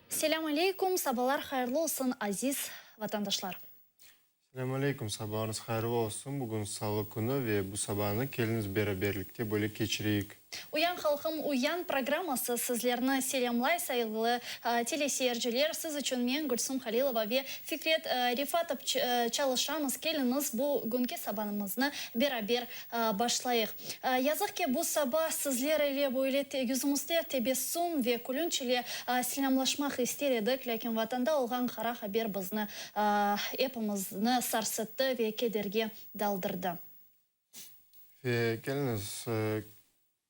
Selâm aleykum, sabalar hayırlı olsun, aziz vatandaşlar. Selâm aleykum, sabañız hayırlı olsun, bugün salı künü ve bu sabanı keliñiz beraberlikte böyle keçireyik. Uyan halqım, uyan programması sizlerni selâmlay, sayğılı teleseyirciler, siz içün men, Gülsum Halilova ve Fikret Refatov çalışamız, keliñiz bugünki sabanımıznı beraber başlayıq. Yazıq ki, bu saba sizler ile böyle yüzümizde tebessüm ve külünç ile selâmlaşmaq ister edik, lâkin Vatanda olğan qara haber bizni epimizni sarsıttı ve kederge daldırdı. Ve keliñiz,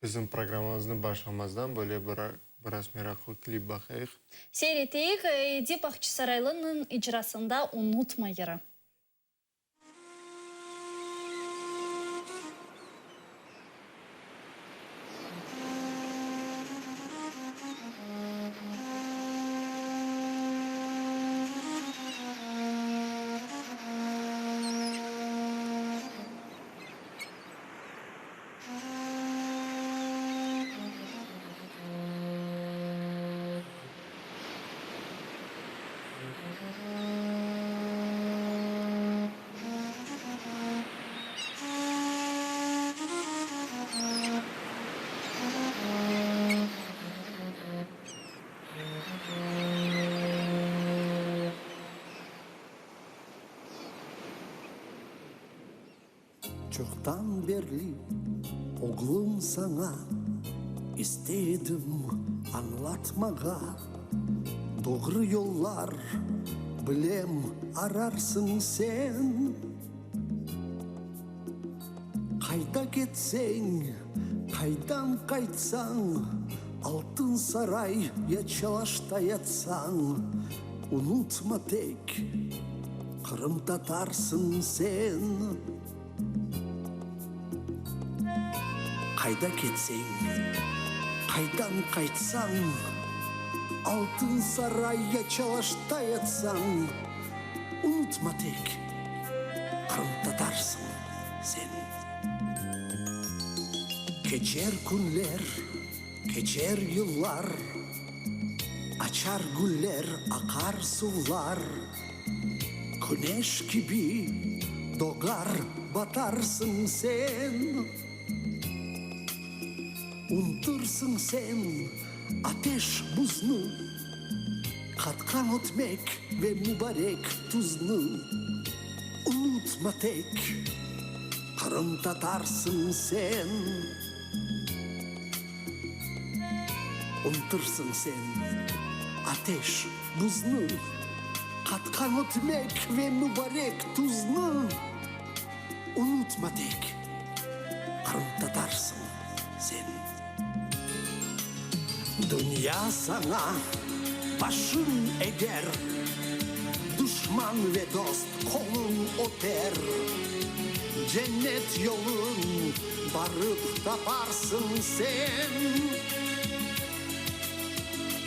bizim programmamıznı başlamazdan böyle bir biraz meraqlı klip baqayıq. Seyir eteyik, Edip Aqçısaraylınıñ icrasında Unutma yırı. Çoqtan berli, oğlum, saña istey edim añlatmağa, Doğru yollar, bilem, ararsıñ sen. Qayda ketseñ, qaydan qaytsañ, Altın saray ya çalaşta yatsañ, Unutma tek, qırımtatarsıñ sen. Qayda ketseñ, qaydan qaytsañ, Altın saray ya çalaşta yatsañ, Unutma tek, qırımtatarsıñ sen. Keçer künler, keçer yıllar, Açar güller, aqar suvlar. Küneş kibi doğar, batarsıñ sen. Untırsıñ sen ateş, buznı, Qatqan ötmek ve mubarek tuznı. Unutma tek, qırımtatarsıñ sen. Untırsıñ sen ateş, buznı, Qatqan ötmek ve mubarek tuznı. Unutma tek, qırımtatarsıñ sen. Dünya saña başın eger, Duşman ve dost qolun öper. Cennet yolun barıp taparsıñ sen.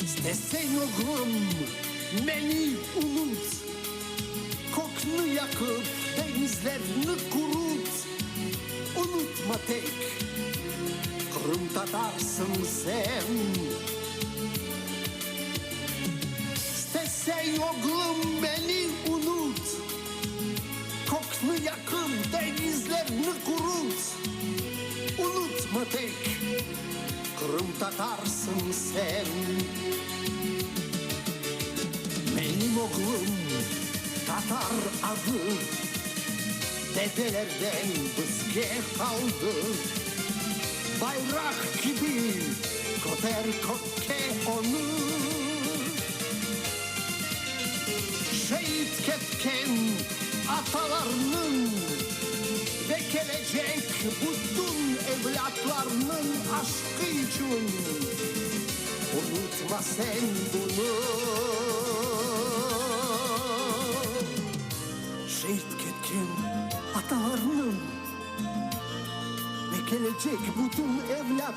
İsteseñ, oğlum, meni unut, Kökni yaqıp, deñizlerni qurut, Unutma tek, qırımtatarsıñ sen. İsteseñ, oğlum, meni unut, Kökni yaqıp, deñizlerni qurut, Unutma tek, qırımtatarsıñ sen. Menim oğlum tatar adı, Dedelerden bizge qaldı. Bayraq kibi köter kökke onı. Şeit ketken atalarnıñ ve kelecek bütün evlâtlarnıñ aşqı içün unutma sen bunı. Şeit ketken atalarnıñ. Ve kelecek bütün evlât.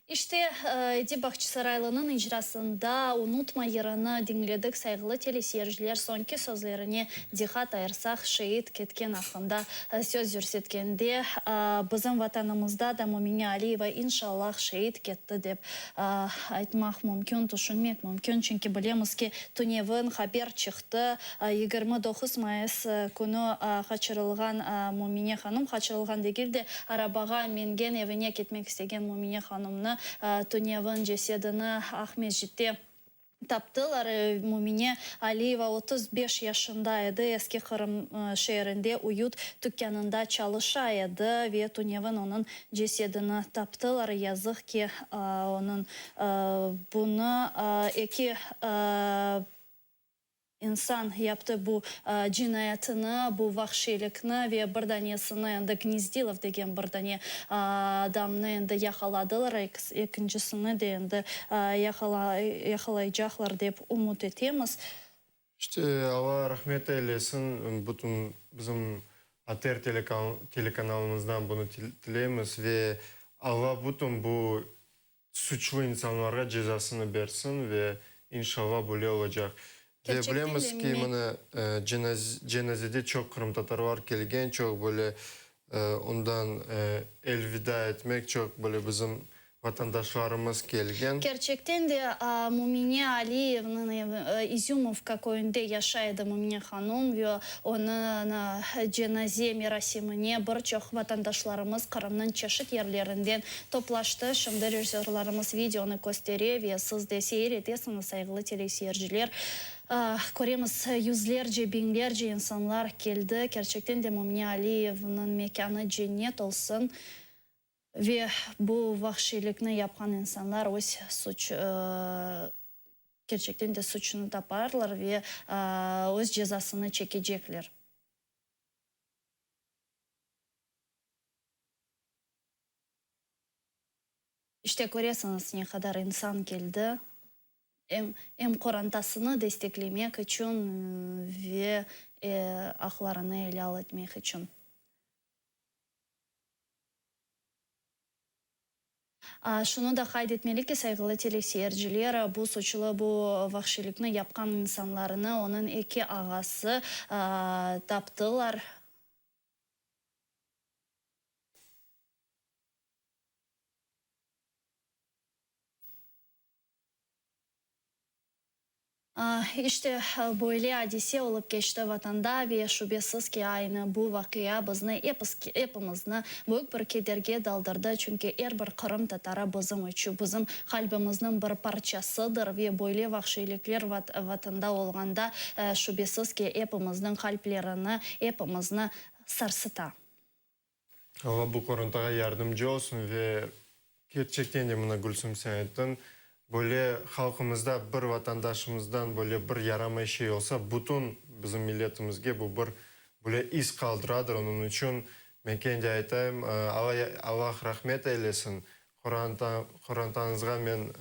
İşte, Edip Bağçasaraylınıñ icrasında Unutma yırını diñledik, sayğılı teleseyirciler, soñki sözlerine diqqat ayırsaq, şeit ketken aqqında söz yürsetkende, bizim Vatanımızda da Mümine Aliyeva inşallah şeit ketti dep aytmaq mümkün, tüşünmek mümkün, çünki bilemiz ki, tünevin haber çıqtı, 29 mayıs künü qaçırılğan Mümine hanım, qaçırılğan degil de, arabağa mingen, evine ketmek istegen Mümine hanımnı tünevin cesedini Aqmescitte taptılar. Mümine Aliyeva 35 yaşında edi, Eski Qırım şeerinde Uyut tükânında çalışa edi ve tünevin onıñ cesedini taptılar. Yazıq ki, onıñ bunı eki İnsan yaptı bu cinayetini, bu vahşiylikni ve bir danesini endi Gnezdilov degen bir dane adamnı endi yaqaladılar, ekincisini de endi yaqalaycaqlar dep ümüt etemiz. İşte, Alla rahmet eylesin, bütün bizim ATR telekanalımızdan bunı tileymiz ve Alla bütün bu Suçlu insanlarğa cezasını bersin ve inşallah böyle olacaq. Ve bilemiz ki, mına cenazede çoq qırımtatarlar kelgen, çoq böyle ondan elvida etmek çoq böyle bizim vatandaşlarımız kelgen. Kerçekten de Mümine Aliyevniñ İzümovka köyünde yaşay edi Mümine hanum ve onıñ cenaze merasimine bir çoq vatandaşlarımız Qırımnıñ çeşit yerlerinden Toplaştı. Şimdi rejissörlarımız videonı köstere ve siz de seyir etesiñiz, sayğılı teleseyirciler. Köremiz, yüzlerce, biñlerce insanlar keldi. Kerçekten de Mümine Aliyevniñ mekânı cennet olsun ve bu vahşiylikni yapqan insanlar öz suç, kerçekten de suçunı taparlar ve öz cezasını çekecekler. İşte, köresiñiz, ne qadar insan keldi, em em qorantasını desteklemek içün ve aqlarını elâl etmek içün. Şunı da qayd etmeli ki, sayğılı teleseyirciler, bu suçlı, bu vahşiylikni yapqan insanlarnı onıñ eki ağası taptılar. İşte, böyle adise olıp keçti Vatanda ve şübesiz ki, aynı bu vaqia bizni epimizni büyük bir kederge daldırdı, çünki er bir qırım tatarı bizim içün, bizim qalbimizniñ bir parçasıdır ve böyle vahşiylikler Vatanda olğanda, şübesiz ki, epimizniñ qalplerini, epimizni sarsıta. Alla bu qorantağa yardımcı olsun ve kerçekten de mına Gülsüm sen ayttın, böyle halqımızda bir vatandaşımızdan böyle bir yaramay şey olsa, bütün bizim milletimizge bu bir böyle iz qaldıradır, onıñ içün men kene de aytayım, Alla Allah rahmet eylesin, qoranta qorantañızğa men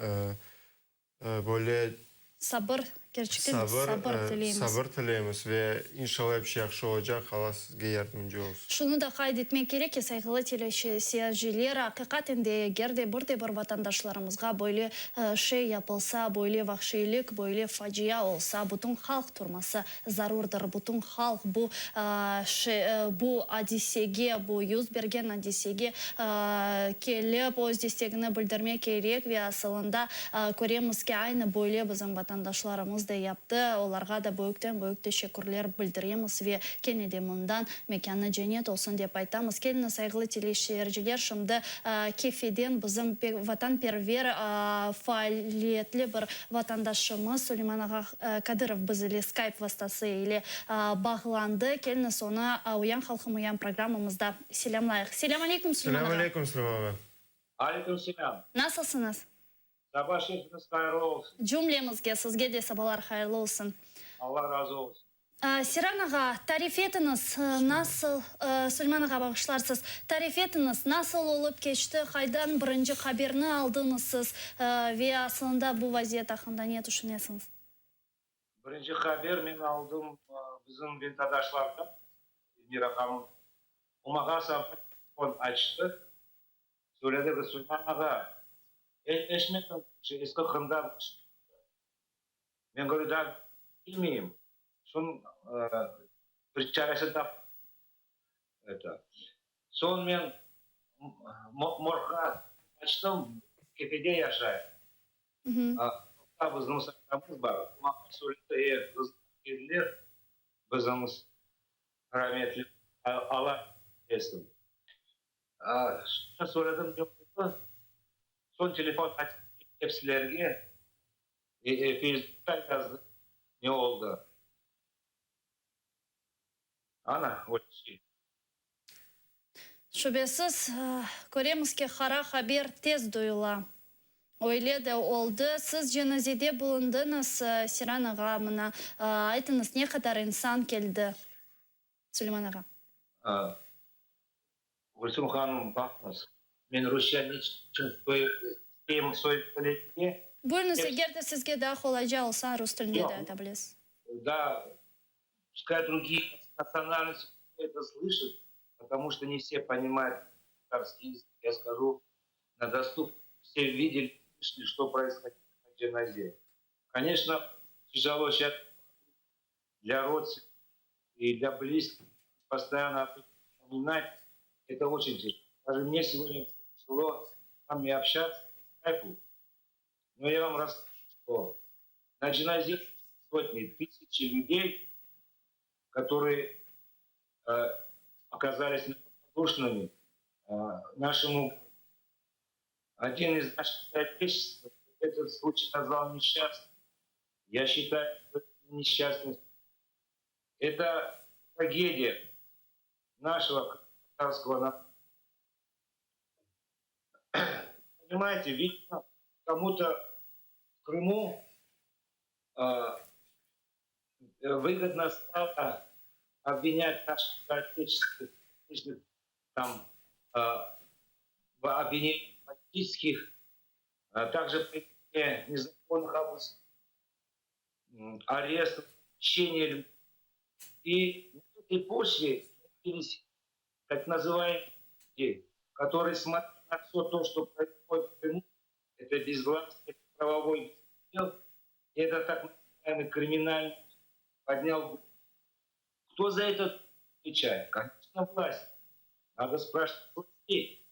Böyle Sabır, kerçekten de sabır tileymiz. Sabır tileymiz ve inşallah ep şey yahşı olacaq, Alla sizge yardımcı olsun. Şunı da qayd etmek kerek ki, sayğılı teleseyirciler, aqiqaten de eger de bir de bir vatandaşlarımızğa böyle şey yapılsa, böyle vahşiylik, böyle facia olsa, bütün halq turması zarurdır. Bütün halq bu bu adisege, bu yüz bergen adisege kelip, öz destegini bildirmek kerek ve asılında köremiz ki, aynı böyle bizim vatandaşlarımız da yaptı. Olarğa da büyükten-büyük teşekkürler bildiremiz ve kene de mından mekânı cennet olsun dep aytamız. Keliñiz, sayğılı teleseyirciler, şimdi Kefeden bizim vatanperver, faaliyetli bir vatandaşımız Suleyman ağa Kadırov biz ile Skype vastası ile bağlandı. Keliñiz, onı Uyan halqım, uyan programmamızda selâmlayıq. Selâm aleyküm, Suleyman ağa. Selâm aleyküm, Suleyman ağa. Aleyküm selâm. Nasılsıñız? Saba şerifiniz hayırlı olsun. Cümlemizge, sizge de sabalar hayırlı olsun. Allah razı olsun. Seyran ağa, tarif etiñiz, nasıl, Suleyman ağa, bağışlarsız, tarif etiñiz, nasıl olıp keçti, qaydan birinci haberni aldıñız siz ve asılında bu vaziyet aqqında ne tüşünesiñiz? Birinci haber men aldım bizim ventadaşlardan, Elmira hanım. O maña saba telefon açtı, söyledi ki, Suleyman ağa, eşitmedim, Eski Qırımda bir şey oldı. Men говорю, da bilmeyim, soñ bir çaresi tap это. Soñ men morgğa qaçtım, Kefede yaşay. Morgda bizim saqamız bar. Maña söyledi, e, qıznı keldiler, bizim rametli, Alla etsin. Söyledim, ne oldı? Soñ telefon açtım hepsilerge, Feysbukta yazdım, ne oldı. Ana, öyle şey. Şübesiz, köremiz ki, qara haber tez duyula. Öyle de oldı. Siz cenazede bulundıñız, Seyran ağa, mına, aytıñız, ne qadar insan keldi? Suleyman ağa. Gülsüm hanım, baqıñız, men rusça niçün isteyim söylemege. Buyurıñız, eger de sizge daa qolayca olsa, rus tilinde de ayta bilesiz. Да, пускай другие национальности это слышат, потому что не все понимают татарский язык. Я скажу на доступ, все видели, слышали, что происходило на дженазе. Конечно, тяжело сейчас для родственников и для близких постоянно вспоминать. Это очень тяжело. Даже мне сегодня тяжело с вами общаться по скайпу. Но я вам расскажу, что на дженазе сотни, тысячи людей, которые оказались неравнодушными нашему. Один из наших соотечественников этот случай назвал несчастным. Я считаю, что это не несчастный. Это трагедия нашего татарского народа. Понимаете, видимо, кому-то в Крыму выгодно стало обвинять наших соотечественников там, в обвинениях политических, а также при незаконных обысках, арестах, похищения людей. И на этой почве появились так называемые люди, которые смотрят на все то, что происходит в Крыму, это безвластие, правовой беспредел, это так называемый криминальный поднял. Кто за это отвечает? Конечно, власть. Надо спрашивать властей.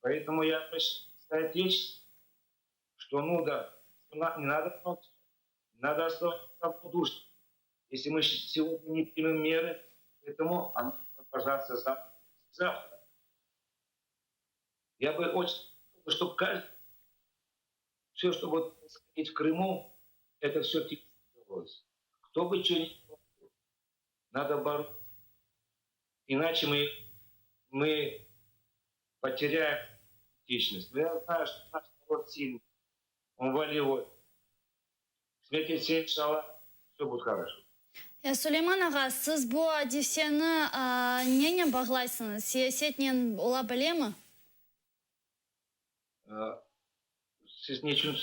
Поэтому я обращаюсь к что ну да, не надо молчать, надо оставаться равнодушным. Если мы сегодня не примем меры, этому оно будет продолжаться завтра. Я бы очень хотел, чтобы каждый, все, что будет происходить в Крыму, это все тихо делалось. Кто бы что ни говорил, надо бороться. Иначе мы потеряем идентичность. Но я знаю, что наш народ сильный, он волевой. Встретимся, иншалла, все будет хорошо. Suleyman ağa, siz bu adiseni nenen bağlaysıñız? Siyasetnen ola bilemi? Siz neçün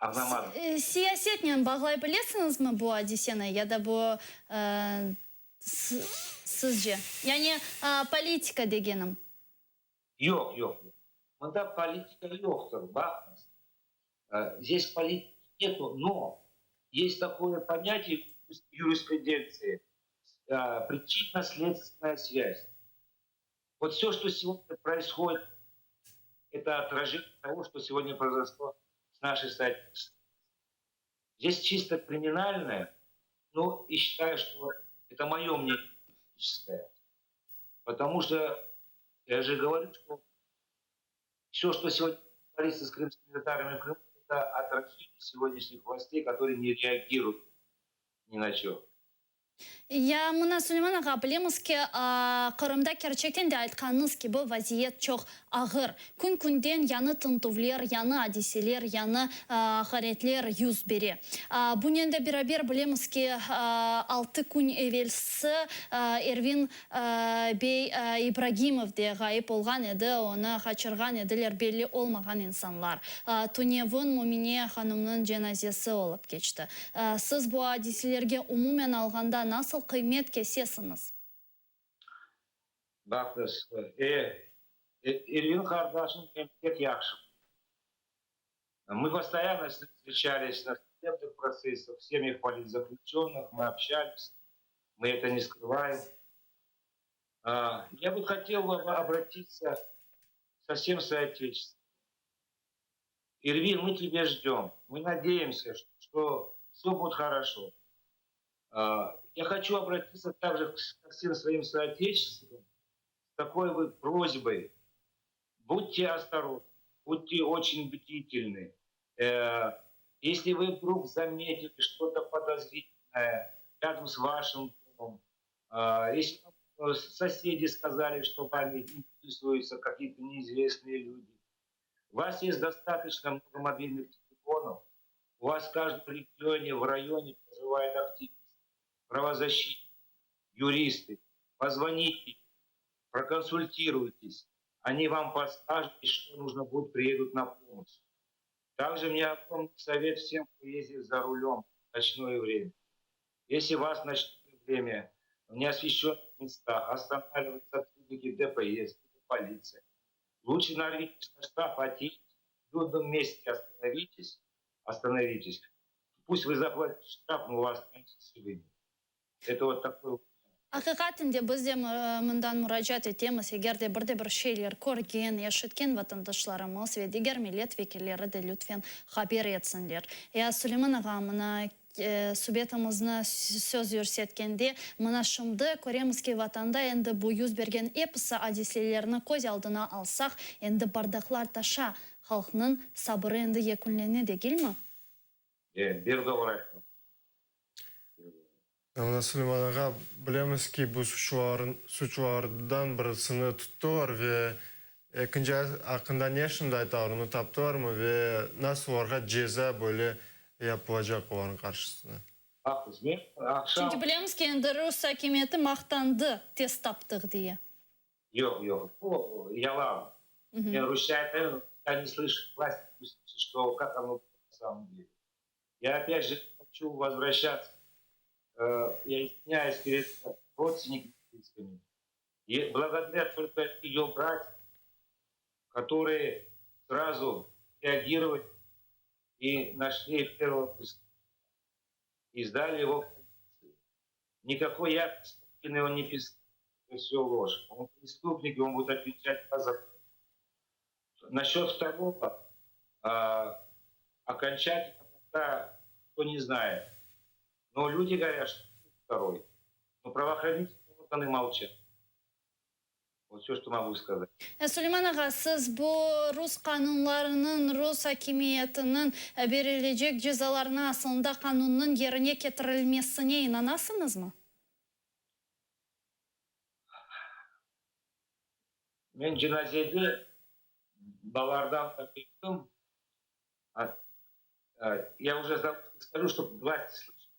añlamadım? Siyasetnen bağlay bilesiñizmi bu adiseni ya da bu sizce? Yani politika degenim. Yoq, yoq, yoq. Mında politika yoqtır, baqıñız. Здесь политики нету, но есть такое понятие в юриспруденции причинно-следственная связь. Вот все, что сегодня происходит, это отражение того, что сегодня произошло с нашей соотечественницей. Здесь чисто криминальное, ну и считаю, что это мое мнение политическое. Потому что я же говорю, что все, что сегодня творится с крымскими татарами в Крыму, это отражение сегодняшних властей, которые не реагируют ни на что. Ya mına Suleyman ağa, bilemiz ki, Qırımda kerçekten de aytqanıñız kibi vaziyet çoq ağır. Kün künden yañı tintüvler, yañı adiseler, yañı aqaretler yüz bere. Bunen de beraber bilemiz ki, altı kün evelsi Ervin bey İbragimov de ğayıp olğan edi, onı qaçırğan ediler belli olmağan insanlar. Tünevin Mümine hanımnıñ cenazesi olıp keçti. Siz bu adiselerge umumen alğanda nasıl qıymet kesesiñiz? Baqıñız, e, Ervin qardaşım men pek yahşı. Мы постоянно с ним встречались на судебных процессах, в семьях политзаключенных, мы общались, мы это не скрываем. Я бы хотел обратиться со всем соотечественникам. Ирвин, мы тебя ждем. Мы надеемся, что все будет хорошо. Я хочу обратиться также ко всем своим соотечественникам с такой вот просьбой. Будьте осторожны, будьте очень бдительны. Если вы вдруг заметили что-то подозрительное рядом с вашим домом, если соседи сказали, что вами интересуются какие-то неизвестные люди, у вас есть достаточно много мобильных телефонов, у вас в каждом регионе, в районе проживают активисты, правозащитники, юристы. Позвоните, проконсультируйтесь. Они вам подскажут, и что нужно будет, приедут на помощь. Также у меня огромный совет всем, кто ездит за рулем в ночное время. Если вас в ночное время в неосвещенных местах останавливают сотрудники ДПС, полиция, лучше нарвитесь на штраф, а в людном месте остановитесь, остановитесь. Пусть вы заплатите штраф, но у вас останетесь живыми. Это вот такой. Aqiqaten de biz de mından muracaat etemiz, eger de bir de bir şeyler körgen, eşitken vatandaşlarımız ve diger millet vekilleri de lütfen haber etsinler. Ya Suleyman ağa, mına subetimizni söz yürsetkende, mına şimdi köremiz ki, vatanda endi bu yüz bergen episi adiselerni köz aldına alsaq, endi bardaqlar taşa, halqnıñ sabırı endi yekünlene degilmi? Bir doğru ayttım. Mına Suleyman ağa, bilemiz ki, bu suçlulardan birisini tuttılar ve ekinci aqqında ne şimdi aytalar, onı taptılarmı ve nasıl olarğa ceza böyle yapılacaq olarnıñ qarşısına? Baqıñız, men aqşam. Çünki bilemiz ki, endi rus akimiyeti maqtandı, tez taptıq diye. Yoq, yoq, o yalan. Men rusça aytayım, не слышит власть, что как оно на самом деле. Я опять же хочу возвращаться, я извиняюсь перед родственниками близкими. И благодаря только ее братьям, которые сразу реагировали и нашли первого преступника, и сдали его в полицию. Никакой якобы он не писал, это все ложь. Он преступник, и он будет отвечать по закону. Насчет второго, окончательно пока кто не знает. Но люди говорят, что второй. Но правоохранительные органы молчат. Вот все, что могу сказать. Suleyman ağa, siz bu rus qanunlarınıñ, rus akimiyetiniñ berilecek cezalarına aslında qanunnıñ yerine ketirilmesine inanasıñızmı? Men cenazede balalardan kettim. Я уже скажу, чтобы власти слышали.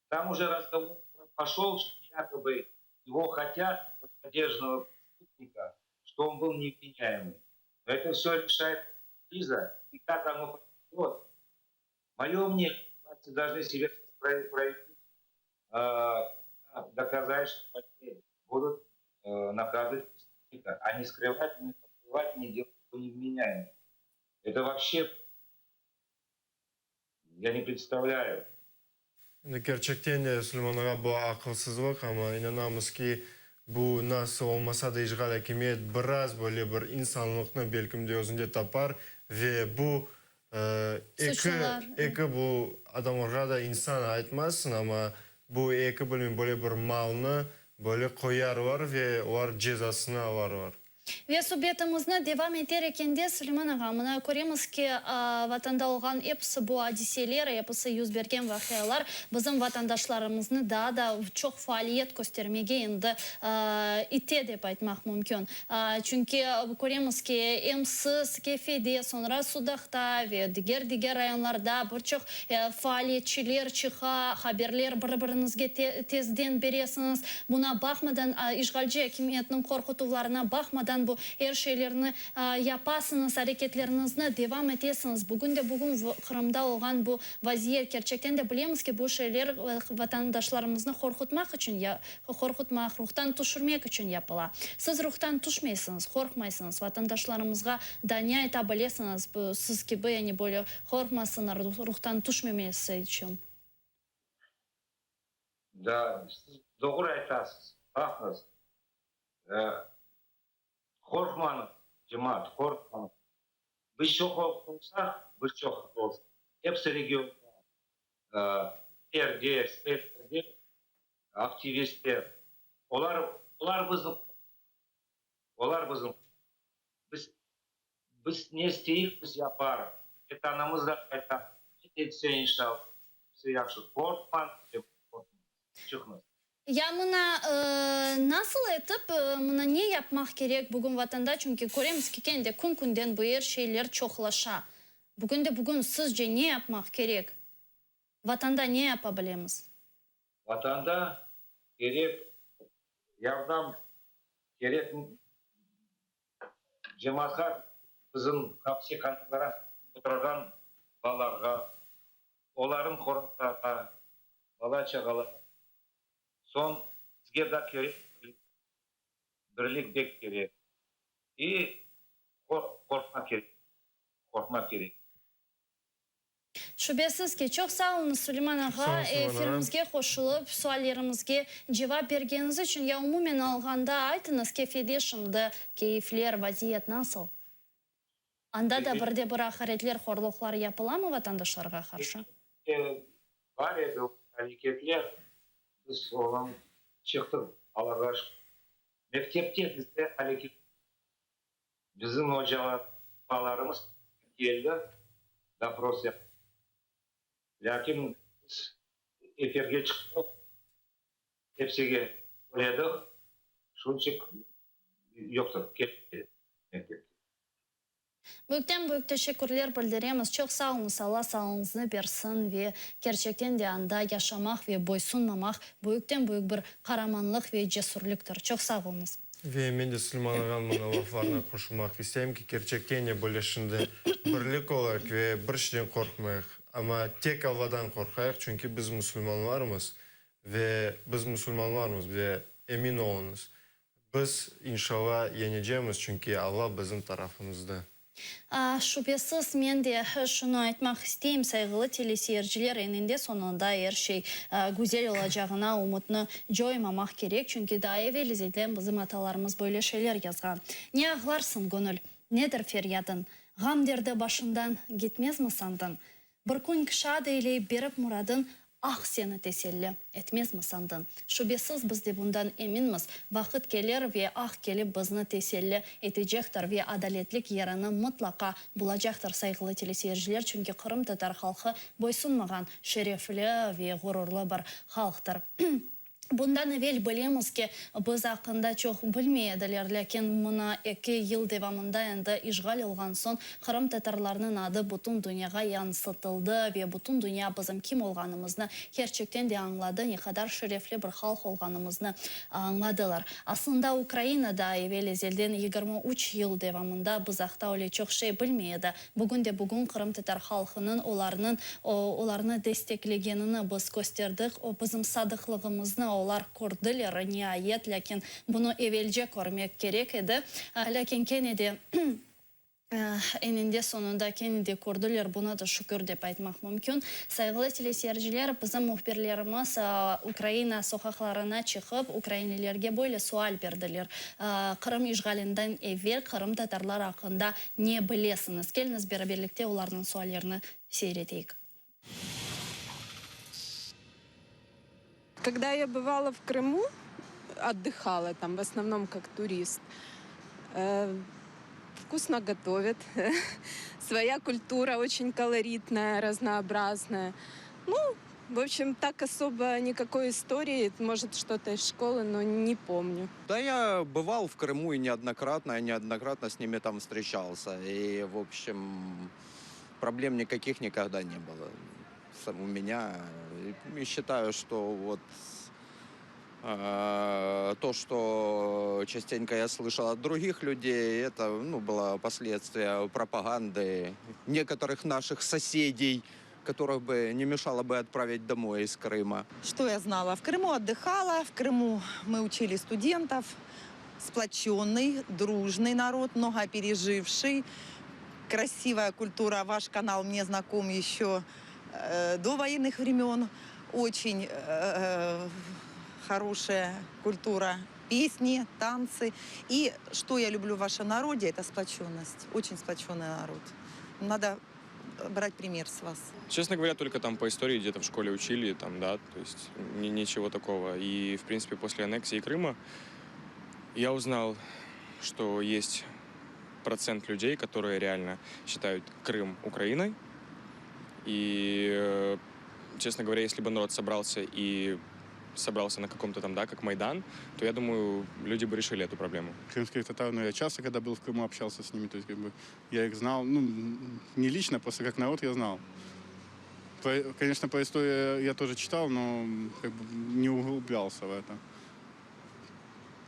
Там уже разговор пошел, что якобы его хотят, как задержанного преступника, что он был невменяемый. Но это все решает Лиза, и как оно пойдет. Мое мнение, власти должны себя проявить, доказать, что они будут наказывать преступника, а не скрывать, не покрывать, не делать его невменяемым. Это вообще я не представляю. Kerçekten de, Suleyman ağa, bu aqılsızlıq, amma inanamız ki, bu nasıl olmasa da işğal akimiyet biraz böyle bir insanlıqnı belkim de özünde tapar ve bu eki, eki bu adamlarğa da insan aytmazsın, amma bu eki bilmeyim böyle bir malnı böyle qoyarlar ve olar cezasını alarlar. Ve subetimizni devam eter ekende, Suleyman ağa, mına köremiz ki, vatanda olğan episi bu adiseler, episi yüz bergen vaqialar bizim vatandaşlarımıznı daa da çoq faaliyet köstermege endi ite dep aytmaq mümkün. Çünki köremiz ki, em siz Kefede, soñra Sudaqta ve diger diger rayonlarda bir çoq faaliyetçiler çıqa, haberler bir-biriñizge tezden beresiñiz. Buña baqmadan, işğalci akimiyetniñ qorqutuvlarına baqmadan. baqmadan bu er şeylerni yapasıñız, areketleriñizni devam etesiñiz. Bugün de bugün Qırımda olğan bu vaziyet, kerçekten de bilemiz ki, bu şeyler vatandaşlarımıznı qorqutmaq içün, qorqutmaq, ruhtan tüşürmek içün yapıla. Siz ruhtan tüşmeysiñiz, qorqmaysıñız. Vatandaşlarımızğa da ne ayta bilesiñiz, siz kibi, yani böyle qorqmasınlar, ruhtan tüşmemesi içün? Da, siz doğru aytasız. Baqıñız, qorqmañız, cemaat, qorqmañız. Biz çoq olsaq, biz çoq olsaq, episi regionda, şeerde, şeerlerde aktivistler, olar, olar bizni, olar bizni, biz, biz ne isteyik, biz yaparıq. Vetanımız da qaytar, etse inşallah, episi yahşı. Qorqmañız, qorqmañız, çıqıñız. Ya mına nasıl etip, mına ne yapmaq kerek bugün Vatanda, çünki köremiz ki, kene de kün-künden bu er şeyler çoqlaşa. Bugün de bugün sizce ne yapmaq kerek? Vatanda ne yapa bilemiz? Vatanda kerek yardım, kerek cemaatqa, bizim hapsihanalara oturğan balalarğa, olarnıñ qorantağa, bala-çağalar. Soñ bizge da kerek birlik. Birlik bek kerek. İ qorqmaq kerek. Qorqmaq kerek. Şübesiz ki, çoq sağ oluñız, Suleyman ağa, efirimizge qoşulıp, suallerimizge cevap bergeniñiz içün. Ya umumen alğanda, aytıñız, Kefede şimdi keyfler, vaziyet nasıl? Anda da bir de bir aqaretler, horluqlar yapılamı vatandaşlarğa qarşı? Bar edi o areketler, biz ondan çıqtıq, Allağa şükür. Mektepte bizde areket, bizim ocalar, balalarımız keldi, dopros yaptı. Lâkin biz efirge çıqtıq, hepsige söyledik, şunçıq yoqtır, kelmedi mektepke. Büyükten büyük teşekkürler bildiremiz. Çoq sağ oluñız, Alla sağlığıñıznı bersin ve kerçekten de anda yaşamaq ve boysunmamaq büyükten büyük bir qaramanlıq ve cesürliktir. Çoq sağ oluñız. Ve men de Suleyman ağanıñ mına laflarına qoşulmaq isteyim ki, kerçekten de böyle şimdi birlik olayıq ve bir şeyden qorqmayıq, amma tek Alladan qorqayıq, çünki biz musulmanlarmız ve biz musulmanlarmız ve emin oluñız, Biz, inşalla, yeñecemiz, çünki Alla bizim tarafımızda. Şübesiz, men de şunı aytmaq isteyim, sayğılı teleseyirciler, eninde soñunda er şey güzel olacağına ümütni coymamaq kerek, çünki daa evel ezelden bizim atalarımız böyle şeyler yazğan, Ne ağlarsıñ, göñül, nedir feryadıñ, ğam-derdi başıñdan gitmezmi sandıñ? Bir kün şad eyleyip berip muradın, Ah, seni teselli etmezmi sandın? Şübesiz, biz de bundan eminmiz, vaqıt kelir ve ah kelip bizni teselli etecektir ve adaletlik yerini mıtlaqa bulacaqtır, sayğılı teleseyirciler, çünki qırımtatar halqı boysunmağan şerefli ve ğururlı bir halqtır. Bundan evel bilemiz ki, biz aqqında çoq bilmey ediler, lâkin mına eki yıl devamında endi işğal olğan soñ qırımtatarlarnıñ adı bütün dünyağa yansıtıldı ve bütün dünya bizim kim olğanımıznı kerçekten de añladı, ne qadar şerefli bir halq olğanımıznı añladılar. Aslında Ukraina da evel-ezelden 23 yıl devamında biz aqta öyle çoq şey bilmey edi. Bugün de bugün qırımtatar halqınıñ olarnıñ olarnı desteklegenini biz kösterdik, o bizim sadıqlığımıznı olar kördiler, niayet, lâkin bunı evelce körmek kerek edi. Lâkin kene de eninde soñunda kene de kördiler, buna da şükür dep aytmaq mümkün. Sayğılı teleseyirciler, bizim mühbirlerimiz Ukraina soqaqlarına çıqıp, ukrainlilerge böyle sual berdiler, Qırım işğalinden evel qırımtatarlar aqqında Ne bilesiñiz? Keliñiz beraberlikte olarnıñ suallerini seyir eteyik. Когда я бывала в Крыму, отдыхала там, в основном как турист, вкусно готовят, своя культура очень колоритная, разнообразная. Ну, в общем, так особо никакой истории, может, что-то из школы, но не помню. Да, я бывал в Крыму и неоднократно, я неоднократно с ними там встречался. И, в общем, проблем никаких никогда не было. У меня. И считаю, что вот. То, что частенько я слышал от других людей, это ну, было последствия пропаганды некоторых наших соседей, которых бы не мешало бы отправить домой из Крыма. Что я знала? В Крыму отдыхала, в Крыму мы учили студентов. Сплоченный, дружный народ, много переживший. Красивая культура. Ваш канал мне знаком еще э, до военных времен. Очень э, хорошая культура. Песни, танцы. И что я люблю в вашем народе, это сплоченность. Очень сплоченный народ. Надо брать пример с вас. Честно говоря, только там по истории где-то в школе учили, там, да, то есть ни- ничего такого. И, в принципе, после аннексии Крыма я узнал, что есть процент людей, которые реально считают Крым Украиной. И, э, честно говоря, если бы народ собрался и собрался на каком-то там, да, как Майдан, то, я думаю, люди бы решили эту проблему. Крымских татар, ну, я часто, когда был в Крыму, общался с ними, то есть, как бы, я их знал, ну, не лично, просто как народ я знал. По- конечно, по истории я тоже читал, но как бы не углублялся в это.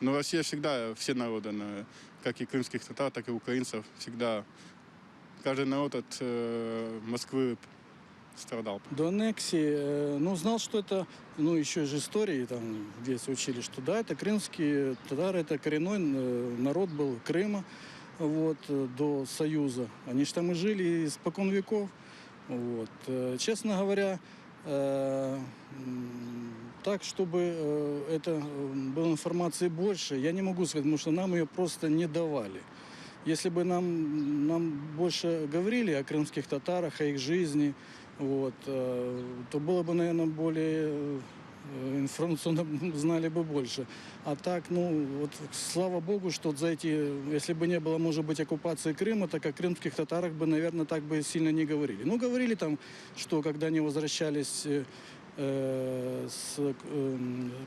Но Россия всегда, все народы, на- как и крымских татар, так и украинцев, всегда, каждый народ от э, Москвы страдал. До аннексии, э, ну, знал, что это, ну, еще же истории там в детстве учили, что да, это крымские татары, это коренной э, народ был Крыма, вот, э, до Союза. Они же там и жили испокон веков. Вот. Э, Честно говоря, э, м, так, чтобы э, это э, было информации больше, я не могу сказать, потому что нам ее просто не давали. Если бы нам, нам больше говорили о крымских татарах, о их жизни, вот, э, то было бы, наверное, более э, информационно знали бы больше. А так, ну, вот слава богу, что вот за эти, если бы не было, может быть, оккупации Крыма, так о крымских татарах бы, наверное, так бы сильно не говорили. Ну, говорили там, что когда они возвращались э, э, с, э,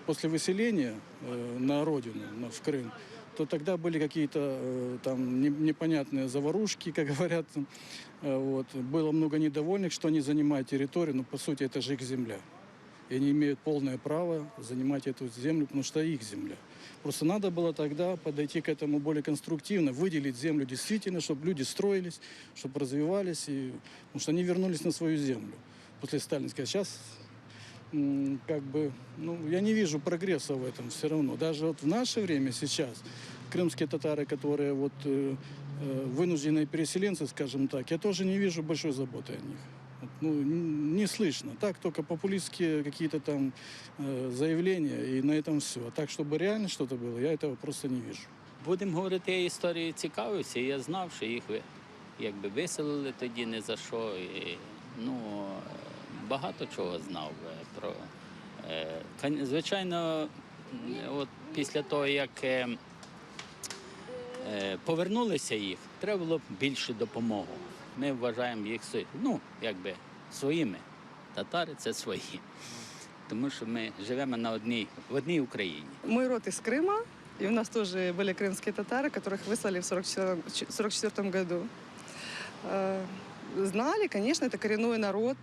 после выселения э, на родину, на- в Крым, то тогда были какие-то э, там не- непонятные заварушки, как говорят. Э, Вот. Было много недовольных, что они занимают территорию, но по сути это же их земля. И они имеют полное право занимать эту землю, потому что их земля. Просто надо было тогда подойти к этому более конструктивно, выделить землю действительно, чтобы люди строились, чтобы развивались, и, потому что они вернулись на свою землю после сталинской. А сейчас м, как бы, ну, я не вижу прогресса в этом все равно. Даже вот в наше время сейчас крымские татары, которые вот э, э, вынужденные переселенцы, скажем так, я тоже не вижу большой заботы о них. Вот, ну, н- не слышно. Так только популистские какие-то там э, заявления, и на этом все. А так, чтобы реально что-то было, я этого просто не вижу. Будемо говорити, я історією цікавився, і я знав, що їх ви- якби виселили тоді не за що. І, ну, е, багато чого знав е, про. е, кон- Звичайно, м, от після того, як е, е, повернулися їх, треба було б більше допомогу. Ми вважаємо їх сви- ну, якби своїми. Татари це свої. Тому що ми живемо на одній, в одній Україні. Мой род из Крыма, и у нас тоже были крымские татары, которых выслали в 1944 году. Э, Знали, конечно, это коренной народ.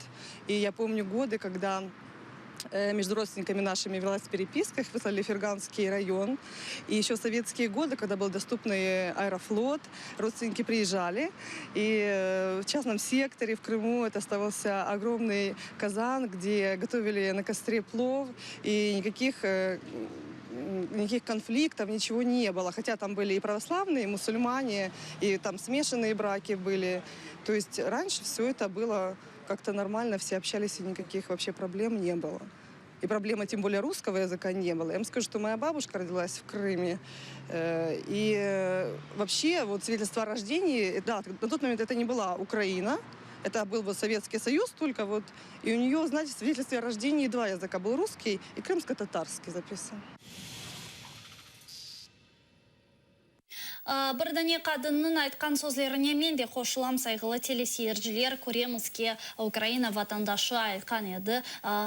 И я помню годы, когда э, между родственниками нашими велась переписка, их выслали в Ферганский район. И еще в советские годы, когда был доступный аэрофлот, родственники приезжали. И э, в частном секторе в Крыму это оставался огромный казан, где готовили на костре плов, и никаких э, м, никаких конфликтов, ничего не было. Хотя там были и православные, и мусульмане, и там смешанные браки были. То есть раньше все это было как-то нормально, все общались, и никаких вообще проблем не было. И проблемы, тем более, русского языка не было. Я вам скажу, что моя бабушка родилась в Крыме. Э, И э, вообще, вот свидетельство о рождении, да, на тот момент это не была Украина, это был вот Советский Союз только вот. И у нее, знаете, в свидетельстве о рождении два языка был русский и крымско-татарский записан. Bir dane qadınnıñ aytqan sözlerine men de qoşulam, sayğılı teleseyirciler, köremiz ki, Ukraina vatandaşı aytqan edi,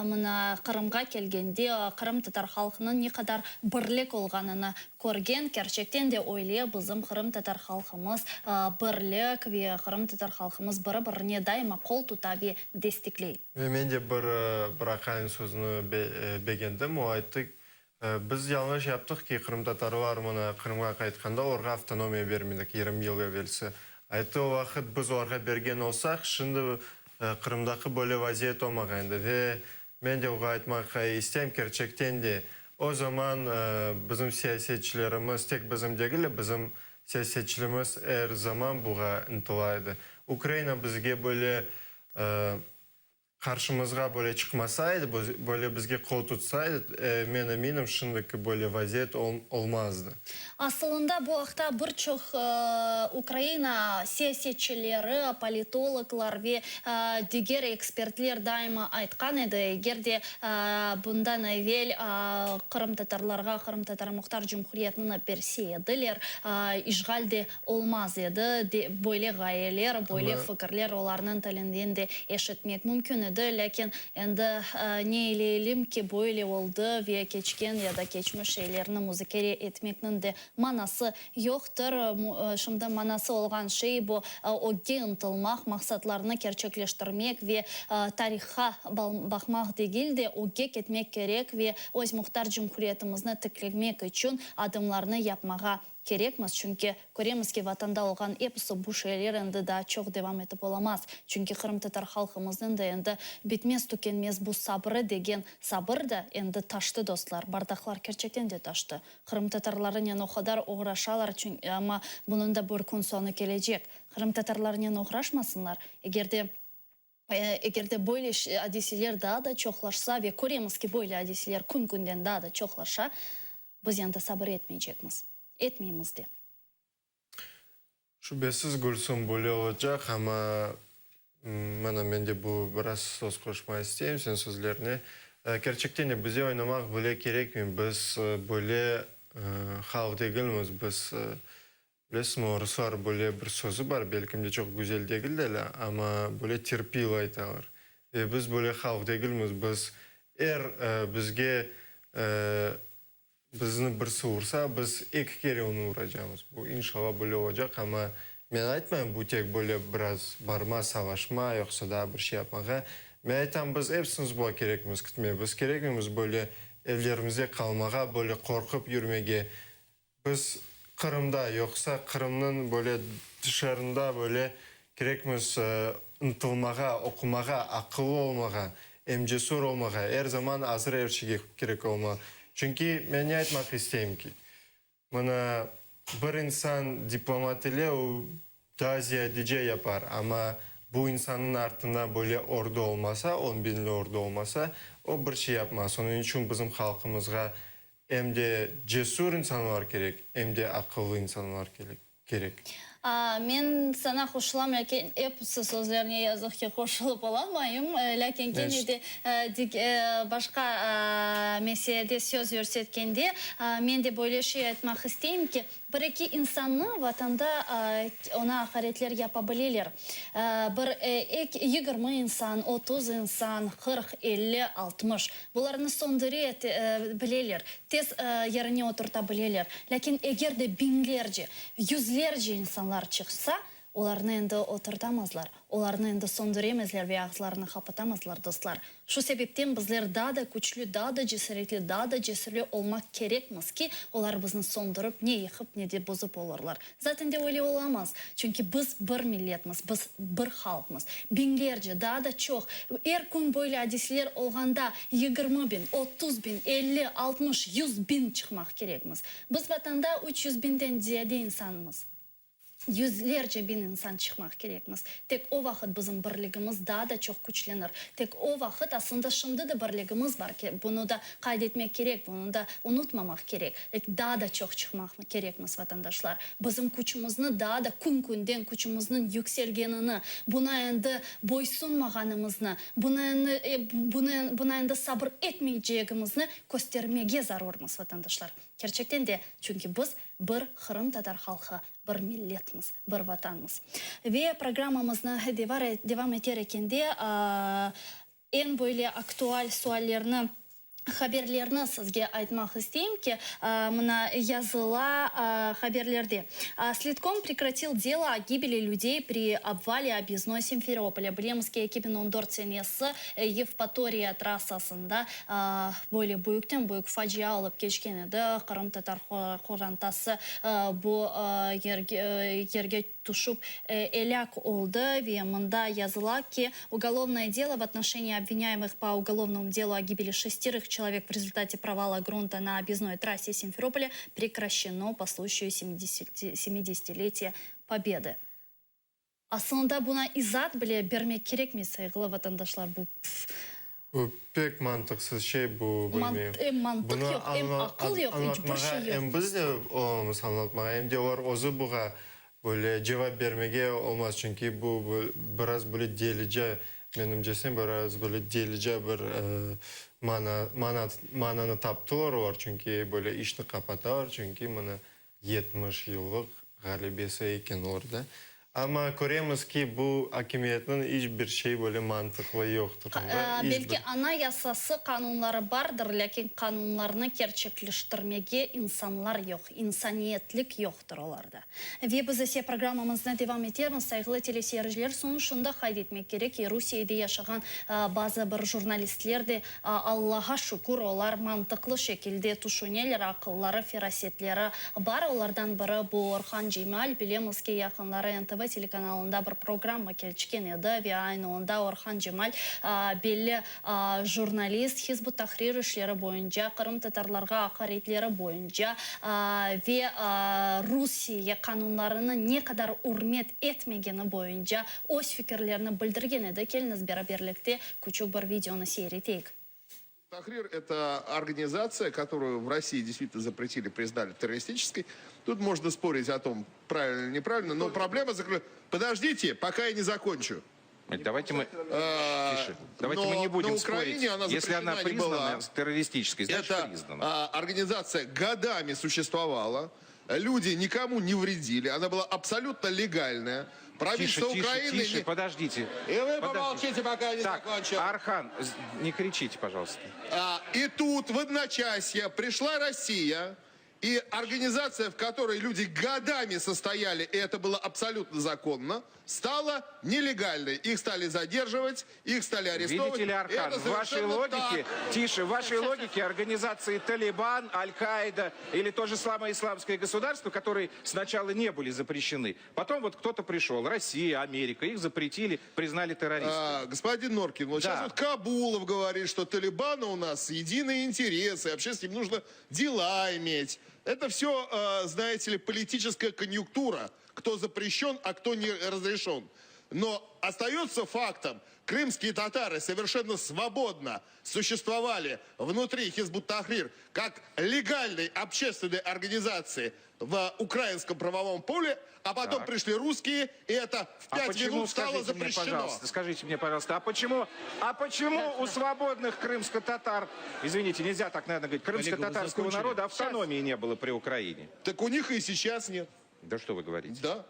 mına Qırımğa kelgende qırımtatar halqınıñ ne qadar birlik olğanını körgen, kerçekten de öyle, bizim qırımtatar halqımız birlik ve qırımtatar halqımız biri-birine daima qol tuta ve destekley. Ve men de bir bir aqaynıñ sözüni begendim, o ayttı. Biz yañlış yaptıq ki, qırımtatarlar mına Qırımğa qaytqanda olarğa avtonomiya bermedik 20 yıl evelsi. Ayttı, o vaqıt biz olarğa bergen olsaq, şimdi Qırımdaki böyle vaziyet olmağan edi. Ve men de oğa aytmaq isteyim, kerçekten de, o zaman bizim siyasetçilerimiz, tek bizim degil de, bizim siyasetçilerimiz er zaman buğa ıntıla edi. Ukraina bizge böyle Qarşımızğa böyle çıqmasaydı, böyle bizge qol tutsaydı, men eminim, şimdiki böyle vaziyet olmazdı. Asılında bu aqta bir çoq Ukraina siyasetçileri, politologlar ve diger ekspertler daima aytqan edi, eger de bundan evel qırımtatarlarğa Qırımtatar Muhtar Cumhuriyetini berse ediler, işğal de Olmaz edi, de, böyle ğayeler, böyle fikirler olarnıñ tilinden de eşitmek mümkün edi, lâkin endi ne eyleylim ki, böyle oldı ve keçken ya da keçmiş şeylerni muzakere etmekniñ de manası yoqtır. Şimdi manası olğan şey bu, ögge ıntılmaq, maqsatlarnı kerçekleştirmek ve tarihqa baqmaq degil de, ögge ketmek kerek ve öz muhtar cumhuriyetimizni tiklemek içün adımlarnı yapmağa Kerekmiz, çünki köremiz ki, Vatanda olğan episi bu şeyler endi daa çoq devam etip olamaz. Çünki qırımtatar halqımıznıñ da endi bitmez-tükenmez bu sabrı degen sabır da endi taştı, dostlar, bardaqlar kerçekten de taştı. Qırımtatarlarınen o qadar oğraşalar, amma bunıñ da bir kün soñu kelecek. Qırımtatarlarınen oğraşmasınlar, eger de Eger de böyle adiseler daa da çoqlaşsa, ve köremiz ki, böyle adiseler kün-künden daa da çoqlaşa, biz endi sabır etmeycekmiz. Etmeymiz de. Şübesiz, Gülsüm, böyle olacaq, amma mana men de bu biraz söz qoşma isteyim sen sözlerine. Kerçekten de bize oynamaq bile kerekmey, biz böyle halq degilmiz, biz Bilesiñmi, oruslar böyle bir sözü bar, belkim de çoq güzel degil de, amma böyle terpilo aytalar. Ve biz böyle halq degilmiz, biz er bizge bizni birisi ursa, biz eki kere onı uracamız. Bu, inşallah, böyle olacaq, amma men aytmayım, bu tek böyle biraz barma, savaşma, yoqsa daa bir şey yapmağa. Men aytam, biz epsimiz buğa kerekmiz kitmege, biz kerekmeymiz böyle evlerimizde qalmağa, böyle qorqıp yürmege. Biz Qırımda, yoqsa Qırımnıñ böyle tışarında böyle kerekmiz ıntılmağa, oqumağa, aqıllı olmağa, em cesur olmağa, er zaman azır er şeyge kerek olmağa. Çünki men ne aytmaq isteyim ki, mına bir insan diplomat ile o daa ziyadece yapar, amma bu insannıñ artında böyle ordu olmasa, on biñli ordu olmasa, o bir şey yapmaz. Onıñ içün bizim halqımızğa Em de cesur insanlar kerek, em de aqıllı insanlar kerek. Men saña qoşulam, lâkin episi sözlerine yazıq ki qoşulıp olamayım. Lâkin kene de başqa meselede söz yürsetkende, men de böyle şey aytmaq isteyim ki, Bir-eki insannı Vatanda oña aqaretler yapa bileler. Bir, eki, 20 insan, 30 insan, 40, 50, 60. Bularnı soñdure bileler, tez yerine oturta bileler. Lâkin eger de biñlerce, yüzlerce insanlar çıqsa, olarnı endi oturtamazlar, olarnı endi soñduremezler ve ağızlarını qapatamazlar, dostlar. Şu sebepten bizler daa da küçlü, daa da cesaretli, daa da cesürli olmaq kerekmiz ki, olar bizni soñdurıp, ne yıqıp, ne de bozıp olurlar. Zaten de öyle olamaz, çünki biz bir milletmiz, biz bir halqmız. Biñlerce, daa da çoq, er kün böyle adiseler olğanda 20 biñ, 30 biñ, 50, 60, 100 biñ çıqmaq kerekmiz. Biz Vatanda 300 biñden ziyade insanmız. Yüzlerce biñ insan çıqmaq kerekmiz. Tek o vaqıt bizim birligimiz daa da çoq küçlenir. Tek o vaqıt, aslında şimdi de birligimiz bar, bunı da qayd etmek kerek, bunı da unutmamaq kerek. Lâkin daa da çoq çıqmaq kerekmiz, vatandaşlar. Bizim küçümizni daa da kün-künden küçümizniñ yükselgenini, buna endi boysunmağanımıznı, buna endi sabır etmeycegimizni köstermege zarurmız, vatandaşlar. Kerçekten de, çünki biz bir qırımtatar halqı, bir milletmiz, bir vatanmız. Ve programmamıznı devam eter ekende, eñ böyle aktual suallerni. Haberlerni sizge aytmaq isteyim ki, mına yazıla haberlerde, Sledkom prekratil delo o gibeli lüdey pri obvale obyezdnoy Simferopolya. Bilemiz ki, 2014 senesi Yevpatoriya trassasında böyle büyükten-büyük facia olıp keçken edi, qırımtatar qorantası bu yerge tüşüp elâk oldı ve mında yazıla ki, Ugolovnoye delo v otnoşenii obvinâemıh po ugolovnomu delu o gibeli şesterıh çelovek v rezultate provala grunta na obyezdnoy trasse Simferopolya prekraşçeno po sluçayu semidesyatiletiya Pobedı. Aslında buna izaat bile bermek kerekmey, sayğılı vatandaşlar, bu. Bu pek mantıqsız şey, bu, bilmeyim. Em mantıq yoq, em aqıl yoq, iç bir şey yoq. Em biz de olamız añlatmağa, em de olar özü buğa böyle cevap bermege olmaz, çünki bu biraz böyle delice, menimcesine, biraz böyle delice bir mana, mananı taptılar olar, çünki böyle işni qapatalar, çünki mına 70 yıllıq ğalebesi eken orda. Amma köremiz ki, bu akimiyetniñ iç bir şey böyle mantıqlı yoqtır. Onda iç Belki bir. anayasası, qanunları bardır, lâkin qanunlarnı kerçekleştirmege insanlar yoq, insaniyetlik yoqtır olarda. Ve biz ise programmamıznı devam etermiz, sayğılı teleseyirciler. Soñ şunı da qayd etmek kerek ki, Rusiyede yaşağan bazı bir jurnalistler de Allağa şükür, olar mantıqlı şekilde tüşüneler, aqılları, ferasetleri bar. Olardan biri bu Orhan Cemal. Bilemiz ki, yaqınları NTV telekanalında bir programma kelçken edi ve aynı onda Orhan Cemal belli jurnalist, Hizb ut-Tahrir işleri boyunca, qırımtatarlarğa aqaretleri boyunca ve Rusiye qanunlarını ne qadar ürmet etmegeni boyunca öz fikirlerini bildirgen edi. Keliñiz beraberlikte Küçük bir videonı seyir eteyik. Tahrir, это организация, которую в России действительно запретили, признали террористической. Тут можно спорить о том, правильно или неправильно, но проблема заключается... Подождите, пока я не закончу. Давайте мы, А, тише. Давайте но мы не будем на Украине спорить. она Если она запрещена не признана была. террористической, значит Эта признана. а, организация годами существовала. Люди никому не вредили. Она была абсолютно легальная. Правительство Тише, тише, Украины... тише, не- подождите. И вы Подождите. помолчите, пока я не Так, закончил. Архан, не кричите, пожалуйста. А, и тут в одночасье пришла Россия, и организация, в которой люди годами состояли, и это было абсолютно законно, стала нелегальной. Их стали задерживать, их стали арестовывать. Видите ли, И Архан, это в вашей совершенно логике, так. тише, в вашей логике организации Талибан, Аль-Каида или то же самое исламское государство, которые сначала не были запрещены. Потом вот кто-то пришел, Россия, Америка, их запретили, признали террористами. А, господин Норкин, вот Да. сейчас вот Кабулов говорит, что Талибана у нас единые интересы, вообще с ним нужно дела иметь. Это все, знаете ли, политическая конъюнктура, кто запрещен, а кто не разрешен. Но остается фактом, крымские татары совершенно свободно существовали внутри Хизбут Тахрир как легальной общественной организации в украинском правовом поле, а потом Так. пришли русские, и это в А пять почему, минут стало скажите мне, запрещено. пожалуйста, скажите мне, пожалуйста, а почему, а почему у свободных крымско-татар, извините, нельзя так, наверное, говорить, крымско-татарского закончили? народа автономии не было при Украине? Так у них и сейчас нет. Да что вы говорите? Да.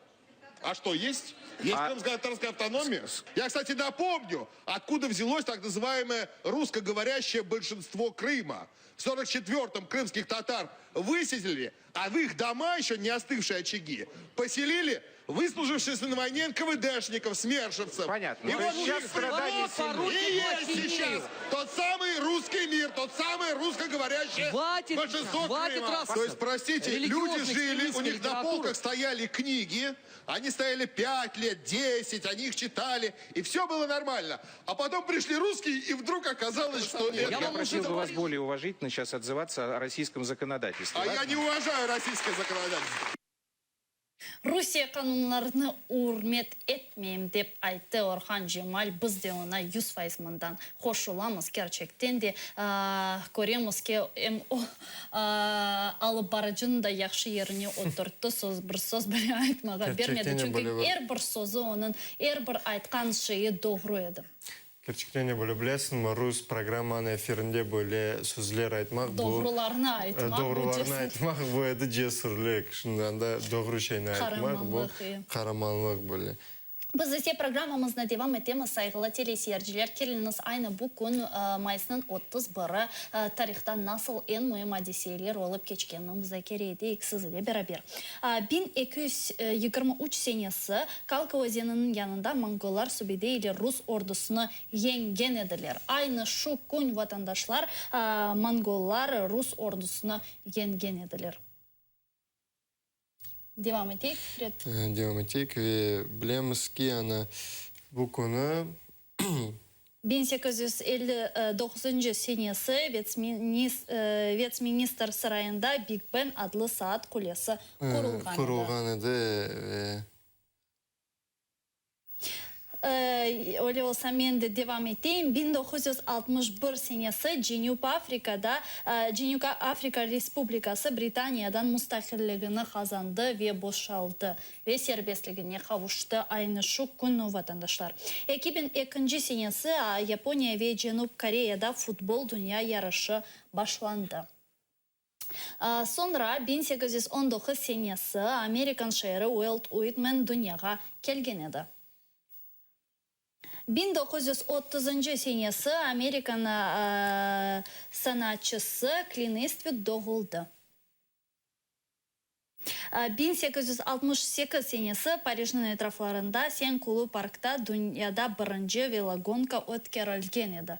А что, есть? Есть А- крымско-татарская автономия? Я, кстати, напомню, откуда взялось так называемое русскоговорящее большинство Крыма. В 44-м крымских татар выселили, а в их дома, еще не остывшие очаги, поселили выслужившихся на войне НКВДшников, смершевцев. Понятно. И То вот есть у сейчас них страдания пришло, семьи. и есть сейчас тот самый русский мир, тот самый русскоговорящее Хватит, большинство хватит Крыма. раз- То есть, простите, люди религиозной жили, у экстремистской них на литературы. полках стояли книги, они стояли 5 лет, 10, они их читали, и все было нормально. А потом пришли русские, и вдруг оказалось, что Я, это... просил бы вас более уважительно сейчас отзываться о российском законодательстве. А я ладно? не уважаю российское законодательство. Rusiye qanunlarını ürmet etmeyim, dep ayttı Orhan Cemal. Biz de oña 100% mından qoşulamız. Kerçekten de köremiz ki, em o alıp barıcını da yahşı yerine oturttı, söz, bir söz bile aytmağa bermedi. Kerçekten de Çünki böyle bir- er bir sözü onıñ, er bir aytqan şeyi doğru edi. Kerçekten de böyle bilesiñmi, rus programmanıñ efirinde böyle sözler aytmaq, bu... Doğrularnı aytmaq, bu Doğrularnı cesür. aytmaq, bu edi cesürlik. Şimdi anda doğru şeyni aytmaq, bu Qaramanlıq, e. qaramanlıq böyle. Biz ise programmamıznı devam etemiz, sayğılı teleseyirciler, keliñiz aynı bu kün, mayısnıñ 31-i, tarihta nasıl eñ müim adiseler olıp keçkenini muzakere eteyik siz ile beraber. 1223 senesi Kalka özeniniñ yanında mongollar Subedey ile rus ordusını yeñgen ediler. Aynı şu kün, vatandaşlar, mongollar rus ordusını yeñgen ediler. Devam eteyik, Fikret. Devam eteyik ve bilemiz ki, ana, bu künü. 1859 senesi Vestminster sarayında Big Ben adlı saat qulesi qurulğan edi. Qurulğan edi ve. Öyle olsa men de devam eteyim. 1961 senesi Cenüp Afrikada Cenüp Afrika Respublikası Britaniyadan mustaqilligini qazandı ve boşaldı ve serbestligine qavuştı aynı şu künü vatandaşlar. 2002 senesi Yaponiya ve Cenüp Koreyada futbol dünya yarışı başlandı. Soñra, 1819 senesi, amerikan şairi Uolt Uitmen dünyağa kelgen edi. 1930-ncı senesi, amerikan sanatçısı Klin İstvud doğuldı. 1868 senesi, Parijniñ etraflarında Sen-Kulu parkta dünyada birinci velogonka ötkerilgen edi.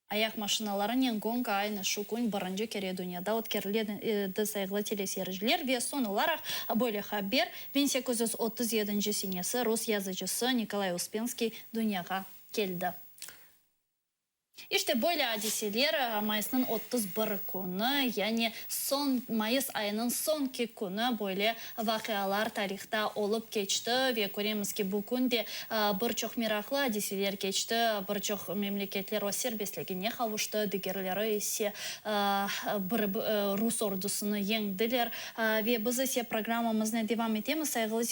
Ayaq maşinalarınen gonka aynı şu kün birinci kere dünyada ötkerile edi, sayğılı teleseyirciler. Ve soñ olaraq böyle haber, 1837 senesi rus yazıcısı Nikolay Uspenskiy dünyağa keldi. İşte böyle adiseler mayısnıñ 31 künü, yani soñ mayıs ayınıñ soñki künü böyle vaqialar tarihta olıp keçti ve köremiz ki, bu kün de bir çoq meraqlı adiseler keçti, bir çoq memleketler öz serbestligine qavuştı, digerleri ise bir rus ordusını yeñdiler. Ve biz ise programmamıznı devam etemiz, sayğılı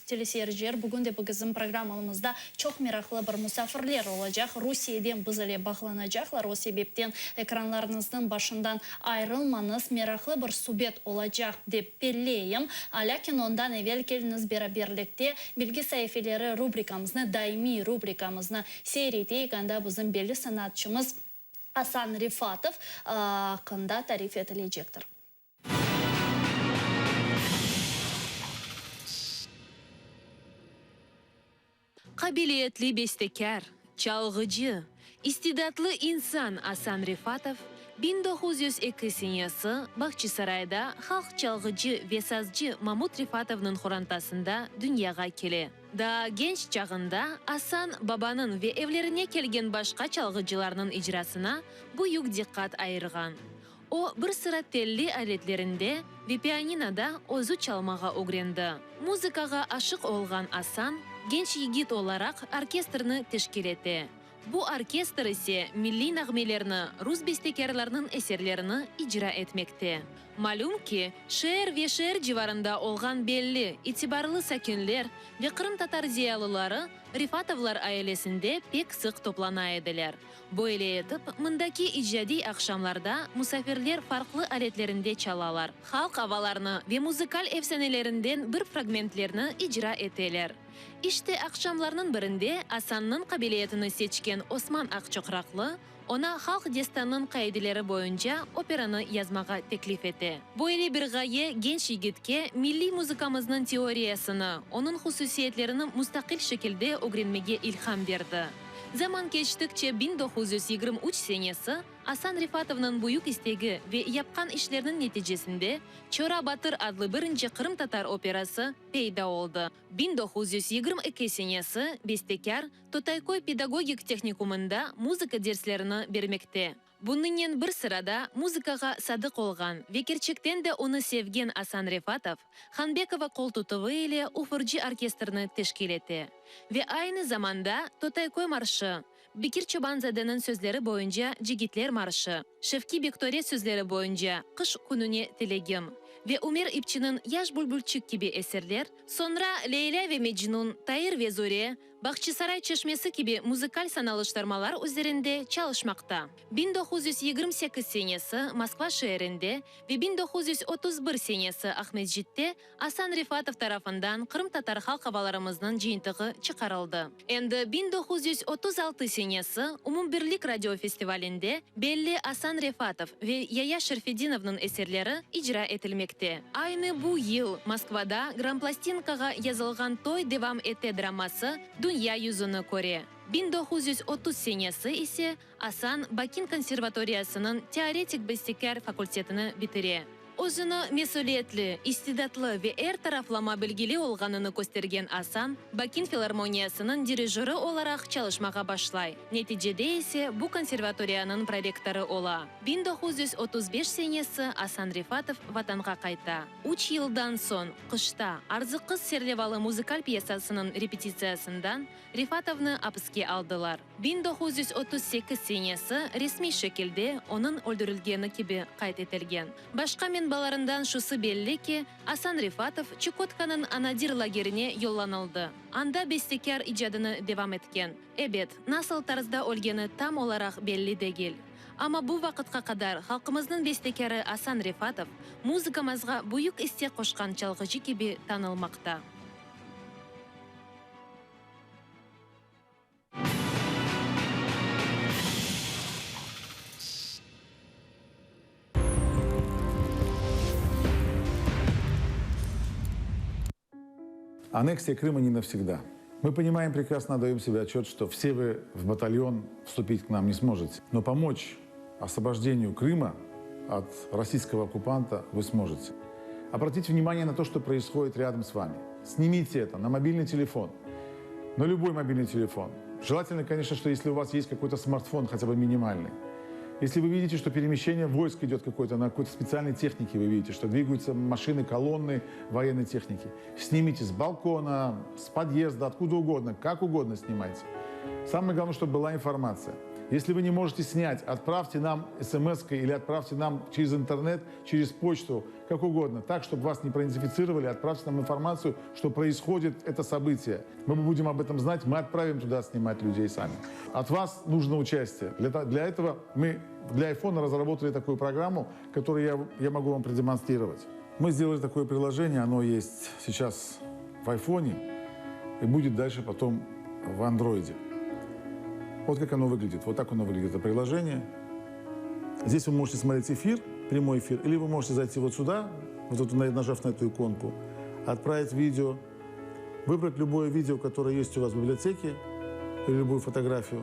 teleseyirciler, bugün de bizim programmamızda çoq meraqlı bir musafirler olacaq, Rusiyeden biz ile bağlanacaqlar, o sebepten ekranlarıñıznıñ başından Ayırılmañız, meraqlı bir subet olacaq, dep belleyim. Lâkin ondan evel keliñiz beraberlikte Bilgi saifeleri rubrikamıznı, daimiy rubrikamıznı seyir eteyik, anda bizim belli sanatçımız Asan Refatov aqqında tarif etilecektir. Qabiliyetli bestekâr, çalğıcı, istidatlı insan Asan Refatov 1902 senesi Bağçasarayda halq çalğıcı ve sazcı Mamut Refatovnıñ qorantasında dünyağa kele. Daa genç çağında Asan babanıñ ve evlerine kelgen başqa çalğıcılarnıñ icrasına büyük diqqat ayırğan. O, bir sıra telli aletlerinde ve pianinoda özü çalmağa ögrendi. Muzıkağa aşıq olğan Asan, genç yigit olaraq orkestrni teşkil ete. Bu orkestr ise milliy nağmelerni, rus bestekârlarnıñ eserlerini icra etmekte. Malüm ki, şeer ve şeer civarında olğan belli, itibarlı sakinler ve qırımtatar ziyalıları Refatovlar ailesinde pek sıq toplana ediler. Böyle etip, mındaki icadiy aqşamlarda musafirler farqlı aletlerinde çalalar, halq avalarını ve muzıkal efsanelerinden bir fragmentlerni icra eteler. İşte, aqşamlarnıñ birinde Asannıñ qabiliyetini seçken Osman Aqçoqraqlı oña halq destannıñ qaideleri boyunca operanı yazmağa teklif ete. Böyle bir ğaye genç yigitke milliy muzıkamıznıñ teoriyasını, onıñ hususiyetlerini mustaqil şekilde ögrenmege ilham berdi. Zaman keçtikçe 1923 senesi Asan Refatovnıñ büyük istegi ve yapqan işlerniñ neticesinde Çora Batır adlı birinci qırımtatar operası peyda oldı. 1922 senesi bestekâr Totayköy pedagogik tehnikumında muzıka derslerini bermekte. Bunıñnen bir sırada muzıkağa sadıq olğan ve kerçekten de onı sevgen Asan Refatov, Hanbekova qoltutuvı ile Ufurcı orkestrni teşkil ete ve aynı zamanda Totayköy marşı, Bekir Çoban-zadeniñ sözleri boyunca Cigitler marşı, Şevki Bektore sözleri boyunca Qış kününe tilegim ve Ümer İpçiniñ Yaş bülbülçik kibi eserler, soñra Leylâ ve Mecnun, Tair ve Zore,. Bahçisaray çeşmesi kibi muzıkal sanalıştırmalar üzerinde çalışmaqta. 1928 senesi Moskva şeerinde ve 1931 senesi Aqmescitte Asan Refatov tarafından qırımtatar halq avalarımıznıñ cıyıntığı çıqarıldı. Endi 1936 senesi Umumbirlik radiofestivalinde belli Asan Refatov ve Yaya Şerfedinovnıñ eserleri icra etilmekte. Aynı bu yıl Moskvada gramplastinkağa yazılğan Toy devam ete draması dünya yüzüni köre. 1930 senesi ise Asan Bakin konservatoriyasınıñ teoretik bestekâr fakultetini bitire. Özüni mesüliyetli, istidatlı ve er taraflama bilgili olğanını köstergen Asan, Bakin filarmoniyasınıñ dirijörı olaraq çalışmağa başlay, neticede ise bu konservatoriyanıñ prorektorı ola. 1935 senesi Asan Refatov Vatanğa qayta. Üç yıldan soñ, qışta, Arzı qız serlevalı muzıkal pyesasınıñ repetitsiyasından Refatovnı apiske aldılar. 1938 senesi resmiy şekilde onıñ öldürilgeni kibi qayd etilgen. Başqa menbalarından şusı belli ki, Asan Refatov Çukotkanıñ Anadir lagerine yollanıldı. Anda bestekâr icadını devam etken. Ebet, nasıl tarzda ölgeni tam olaraq belli degil. Amma bu vaqıtqa qadar halqımıznıñ bestekârı Asan Refatov muzıkamızğa büyük isse qoşqan çalğıcı kibi tanılmaqta. Аннексия Крыма не навсегда. Мы понимаем прекрасно, отдаем себе отчет, что все вы в батальон вступить к нам не сможете. Но помочь освобождению Крыма от российского оккупанта вы сможете. Обратите внимание на то, что происходит рядом с вами. Снимите это на мобильный телефон, на любой мобильный телефон. Желательно, конечно, что если у вас есть какой-то смартфон, хотя бы минимальный. Если вы видите, что перемещение войск идет какое-то на какой-то специальной технике, вы видите, что двигаются машины, колонны военной техники, снимите с балкона, с подъезда, откуда угодно, как угодно снимайте. Самое главное, чтобы была информация. Если вы не можете снять, отправьте нам смс или отправьте нам через интернет, через почту, как угодно, так, чтобы вас не проидентифицировали, отправьте нам информацию, что происходит это событие. Мы будем об этом знать, мы отправим туда снимать людей сами. От вас нужно участие. Для, для этого мы для айфона разработали такую программу, которую я, я могу вам продемонстрировать. Мы сделали такое приложение, оно есть сейчас в айфоне и будет дальше потом в андроиде. Вот как оно выглядит. Вот так оно выглядит, это приложение. Здесь вы можете смотреть эфир, прямой эфир, или вы можете зайти вот сюда, вот тут, нажав на эту иконку, отправить видео, выбрать любое видео, которое есть у вас в библиотеке, или любую фотографию.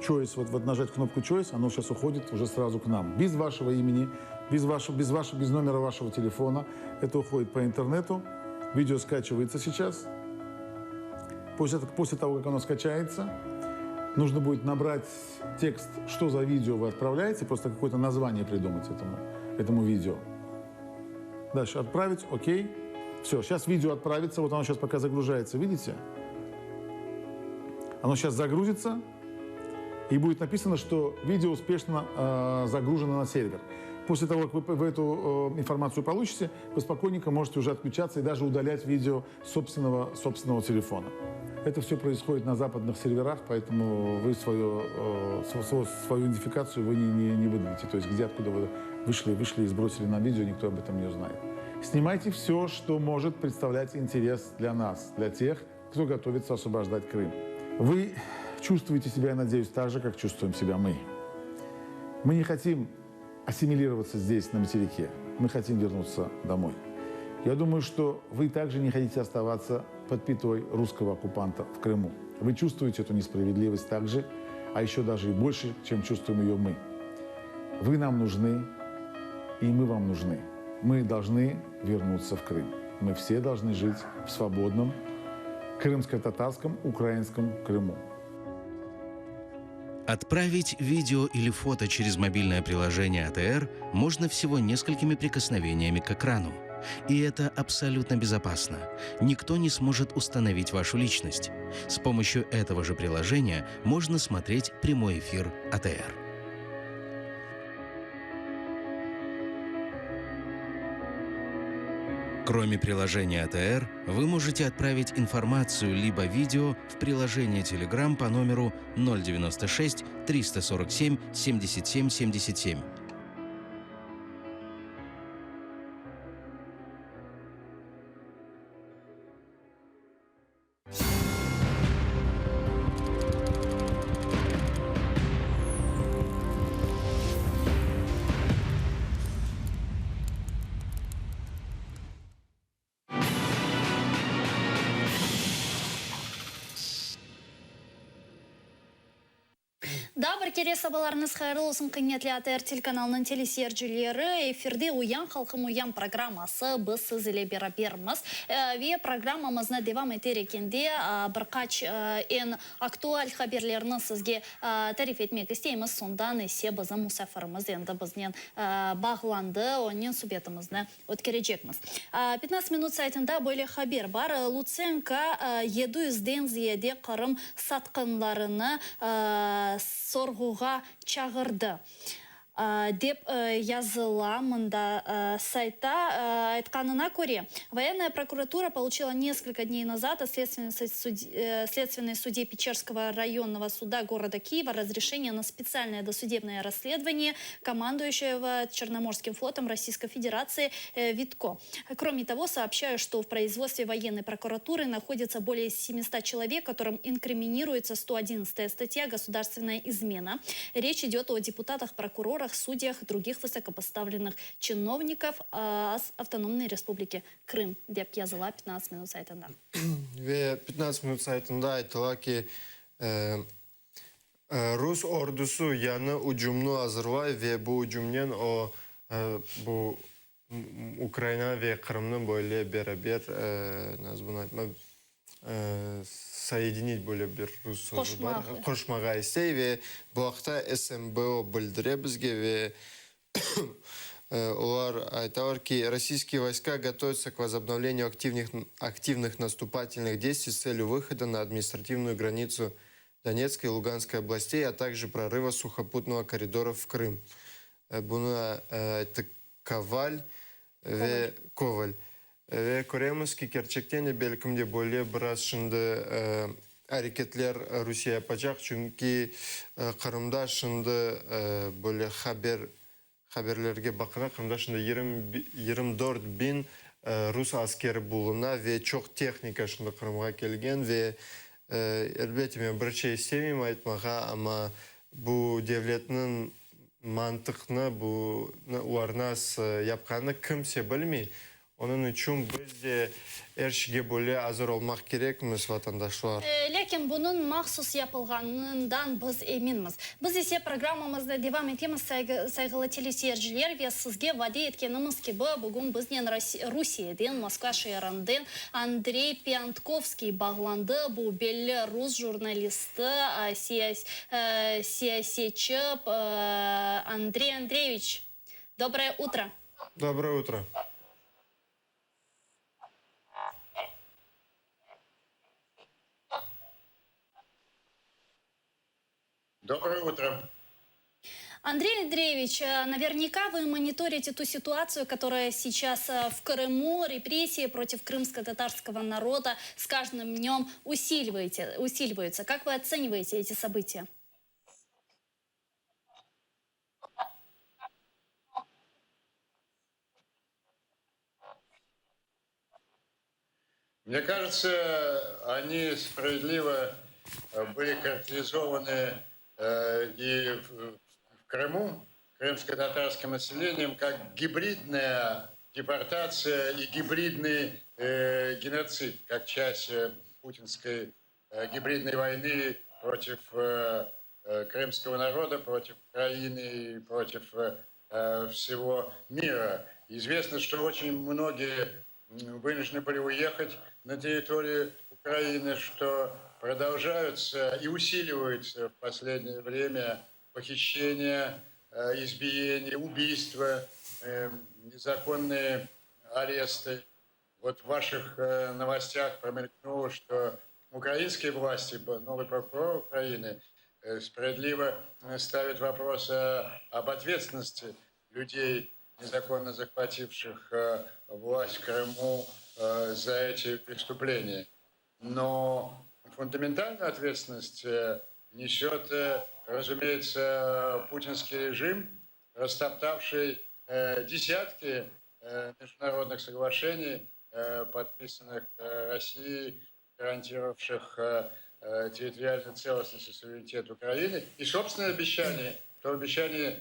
Choice, вот, вот нажать кнопку Choice, оно сейчас уходит уже сразу к нам. Без вашего имени, без, вашего, без, вашего, без номера вашего телефона. Это уходит по интернету. Видео скачивается сейчас. После, после того, как оно скачается, нужно будет набрать текст, что за видео вы отправляете, просто какое-то название придумать этому, этому видео. Дальше отправить, окей. Все, сейчас видео отправится, вот оно сейчас пока загружается, видите? Оно сейчас загрузится, и будет написано, что видео успешно э, загружено на сервер. После того, как вы, вы эту э, информацию получите, вы спокойненько можете уже отключаться и даже удалять видео собственного, собственного телефона. Это все происходит на западных серверах, поэтому вы свою, э, свою, свою идентификацию вы не, не, не выдадите. То есть где, откуда вы вышли, вышли и сбросили на видео, никто об этом не узнает. Снимайте все, что может представлять интерес для нас, для тех, кто готовится освобождать Крым. Вы чувствуете себя, я надеюсь, так же, как чувствуем себя мы. Мы не хотим ассимилироваться здесь, на материке. Мы хотим вернуться домой. Я думаю, что вы также не хотите оставаться под пятой русского оккупанта в Крыму. Вы чувствуете эту несправедливость так же, а еще даже и больше, чем чувствуем ее мы. Вы нам нужны, и мы вам нужны. Мы должны вернуться в Крым. Мы все должны жить в свободном крымско-татарском, украинском Крыму. Отправить видео или фото через мобильное приложение АТР можно всего несколькими прикосновениями к экрану. И это абсолютно безопасно. Никто не сможет установить вашу личность. С помощью этого же приложения можно смотреть прямой эфир АТР. Кроме приложения АТР, вы можете отправить информацию либо видео в приложение Telegram по номеру 096 347 77 77. Daa bir kere sabalarıñız hayırlı olsun, qıymetli ATR telekanalınıñ teleseyircileri! Efirde Uyan, halqım, uyan programması, biz siz ile berabermiz ve programmamıznı devam eter ekende bir qaç eñ aktual haberlerni sizge tarif etmek isteymiz, soñdan ise bizim musafirimiz endi biznen bağlandı, onen subetimizni ötkerecekmiz. Petnats minut saytında böyle haber bar, Lutsenko yedi yüzden ziyade Qırım satqınlarını sorğuğa çağırdı, dep yazıla mında saytta. Aytqanına köre, Voyennaya prokuratura poluçila neskolko dney nazad ot Следственной судьи Печерского районного суда города Киева разрешение на специальное досудебное расследование командующего Черноморским флотом Российской Федерации Витко. Кроме того, сообщаю, что в производстве военной прокуратуры находится более 700 человек, которым инкриминируется 111 статья «Государственная измена». Речь идет о депутатах, прокурорах, судьях, других высокопоставленных чиновников Автономной Республики Крым. Dep yazıla 15 minut saytında. Ve 15 minut saytında aytıla ki, Rus ordusı yañı ücümni azırlay ve bu ücümnen o, bu Ukraina ve Qırımnı böyle beraber, nasıl bunı aytmaq, soyedinit böyle bir rus sözü bar, qoşmağa istey ve bu aqta SNBO bildire bizge ve olar aytalar ki, rossiyskiye voyska gotovятся k vozobnovleniyu aktivnıh nastupatelnıh deystviy s tselью vıhoda na administrativnuyu granitsu Donetskaya i Luganskaya oblastey, a takje prorıva suhoputnogo koridora v Krım. Bunı ayttı Koval ve Koval. Ve köremiz ki, kerçekten de belkim de böyle biraz şimdi areketler Rusiye yapacaq, çünki Qırımda şimdi böyle haber Haberlerge baqana, Qırımda şimdi 24 biñ rus askeri buluna ve çoq tehnika şimdi Qırımğa kelgen ve, elbette, men bir şey istemeyim aytmağa, amma bu devletniñ mantıqnı, bu olar nasıl yapqanını kimse bilmey. Onıñ içün biz de er şeyge böyle azır olmaq kerekmiz, vatandaşlar. Lâkin bunıñ mahsus yapılğanından biz eminmiz. Biz ise programmamıznı devam etemiz, sayğılı teleseyirciler, ve sizge vade etkenimiz kibi, bugün biznen Rusiyeden, Moskva şeerinden Andrey Pântkovskiy bağlandı. Bu belli rus jurnalisti, siyasetçi. Andrey Andreyeviç, dobroye utro. Доброе утро. Доброе утро. Андрей Андреевич, наверняка вы мониторите ту ситуацию, которая сейчас в Крыму, репрессии против крымско-татарского народа с каждым днем усиливаются. Как вы оцениваете эти события? Мне кажется, они справедливо были характеризованы и в Крыму, крымско-татарским населением, как гибридная депортация и гибридный э, геноцид, как часть путинской гибридной войны против крымского народа, против Украины и против всего мира. Известно, что очень многие вынуждены были уехать на территорию Украины, что продолжаются и усиливаются в последнее время похищения, избиения, убийства, незаконные аресты. Вот в ваших новостях промелькнуло, что украинские власти, новый прокурор Украины справедливо ставит вопрос об ответственности людей. Незаконно захвативших э, власть в Крыму э, за эти преступления. Но фундаментальную ответственность э, несет, разумеется, путинский режим, растоптавший десятки международных соглашений, подписанных Россией, гарантировавших территориальную целостность и суверенитет Украины, и собственное обещание, то обещание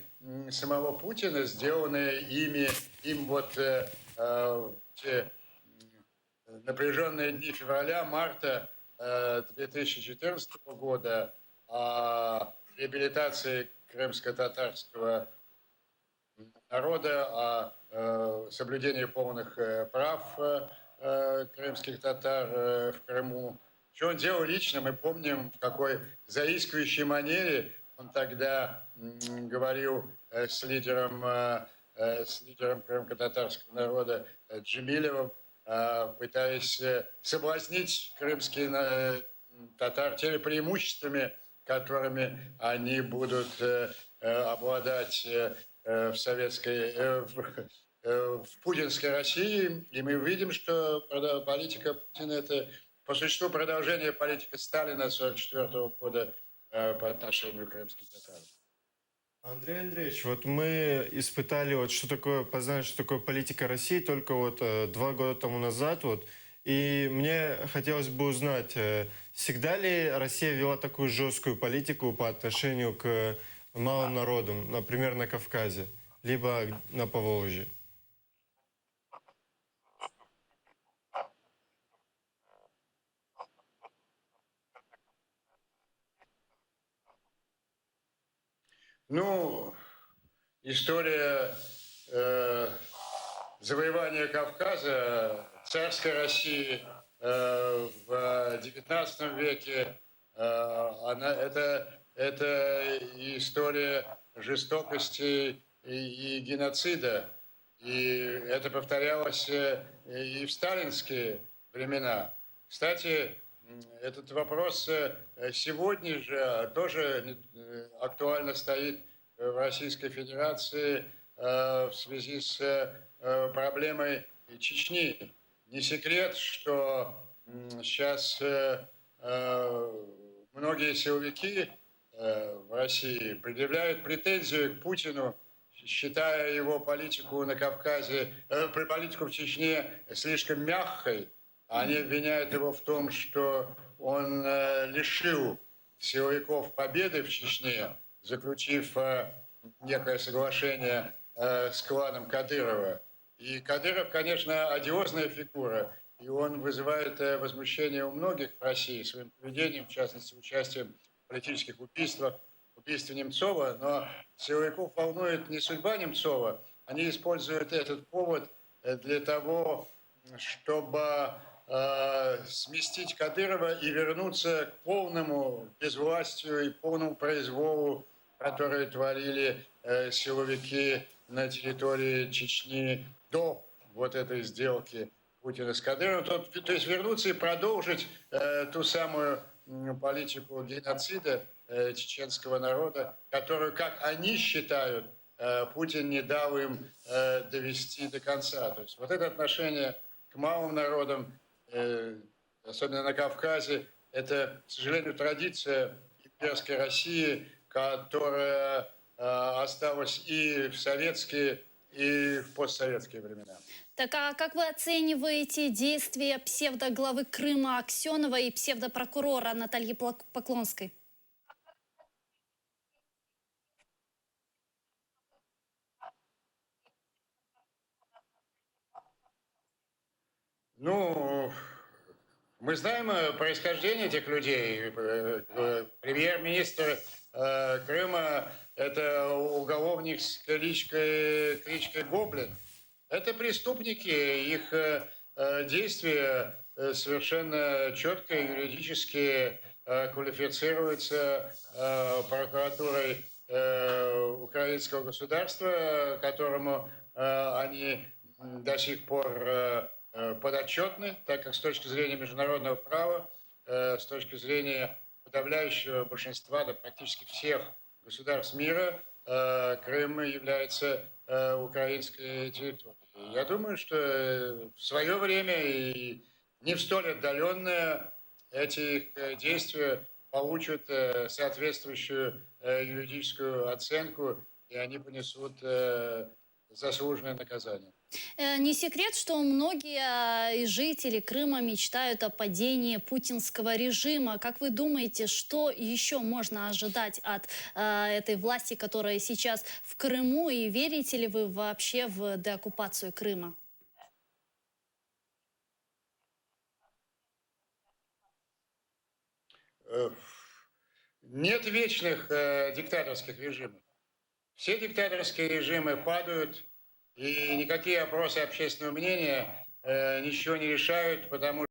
самого Путина, сделанное ими, им вот э, в те напряженные дни февраля, марта 2014 года о реабилитации крымско-татарского народа, о э, соблюдении полных э, прав э, крымских татар в Крыму. Что он делал лично, мы помним, в какой заискивающей манере он тогда говорил с лидером, с лидером крымско-татарского народа Джемилевым, пытаясь соблазнить крымских татар теми преимуществами, которыми они будут обладать в советской, в, в путинской России. И мы видим, что политика Путина – это по существу продолжение политики Сталина 1944 года по отношению к крымским татарам. Андрей Андреевич, вот мы испытали, вот что такое, познали, что такое политика России только вот два года тому назад. Вот, и мне хотелось бы узнать, всегда ли Россия вела такую жесткую политику по отношению к малым народам, например, на Кавказе, либо на Поволжье? Ну, история э, завоевания Кавказа, царской России э, в XIX веке, э, она, это, это история жестокости и, и геноцида. И это повторялось э, и в сталинские времена. Кстати, этот вопрос э, сегодня же тоже э, актуально стоит в Российской Федерации в связи с проблемой Чечни. Не секрет, что сейчас многие силовики в России предъявляют претензию к Путину, считая его политику на Кавказе, политику в Чечне слишком мягкой. Они обвиняют его в том, что он лишил силовиков победы в Чечне, заключив некое соглашение с кланом Кадырова. И Кадыров, конечно, одиозная фигура, и он вызывает возмущение у многих в России своим поведением, в частности, участием в политических убийствах, убийстве Немцова. Но силовиков волнует не судьба Немцова, они используют этот повод для того, чтобы э, сместить Кадырова и вернуться к полному безвластию и полному произволу, который творили э, силовики на территории Чечни до вот этой сделки Путина с Кадыровым. То, то есть вернуться и продолжить э, ту самую политику геноцида э, чеченского народа, которую, как они считают, э, Путин не дал им э, довести до конца. То есть вот это отношение к малым народам, э, особенно на Кавказе, это, к сожалению, традиция имперской России, которая э, осталась и в советские, и в постсоветские времена. Так а как вы оцениваете действия псевдоглавы Крыма Аксенова и псевдопрокурора Натальи Поклонской? Ну, мы знаем э, происхождение этих людей. Э, э, премьер-министр Крыма – это уголовник с кличкой, кличкой Гоблин. Это преступники, их действия совершенно четко юридически квалифицируются прокуратурой украинского государства, которому они до сих пор подотчетны, так как с точки зрения международного права, с точки зрения подавляющего большинства, да практически всех государств мира, э, Крым является э, украинской территорией. Я думаю, что э, в свое время и не в столь отдаленное эти их э, действия получат э, соответствующую э, юридическую оценку, и они понесут э, заслуженное наказание. Э, Не секрет, что многие э, жители Крыма мечтают о падении путинского режима. Как вы думаете, что еще можно ожидать от э, этой власти, которая сейчас в Крыму? И верите ли вы вообще в деоккупацию Крыма? Э, Нет вечных э, диктаторских режимов. Все диктаторские режимы падают, и никакие опросы общественного мнения э, ничего не решают, потому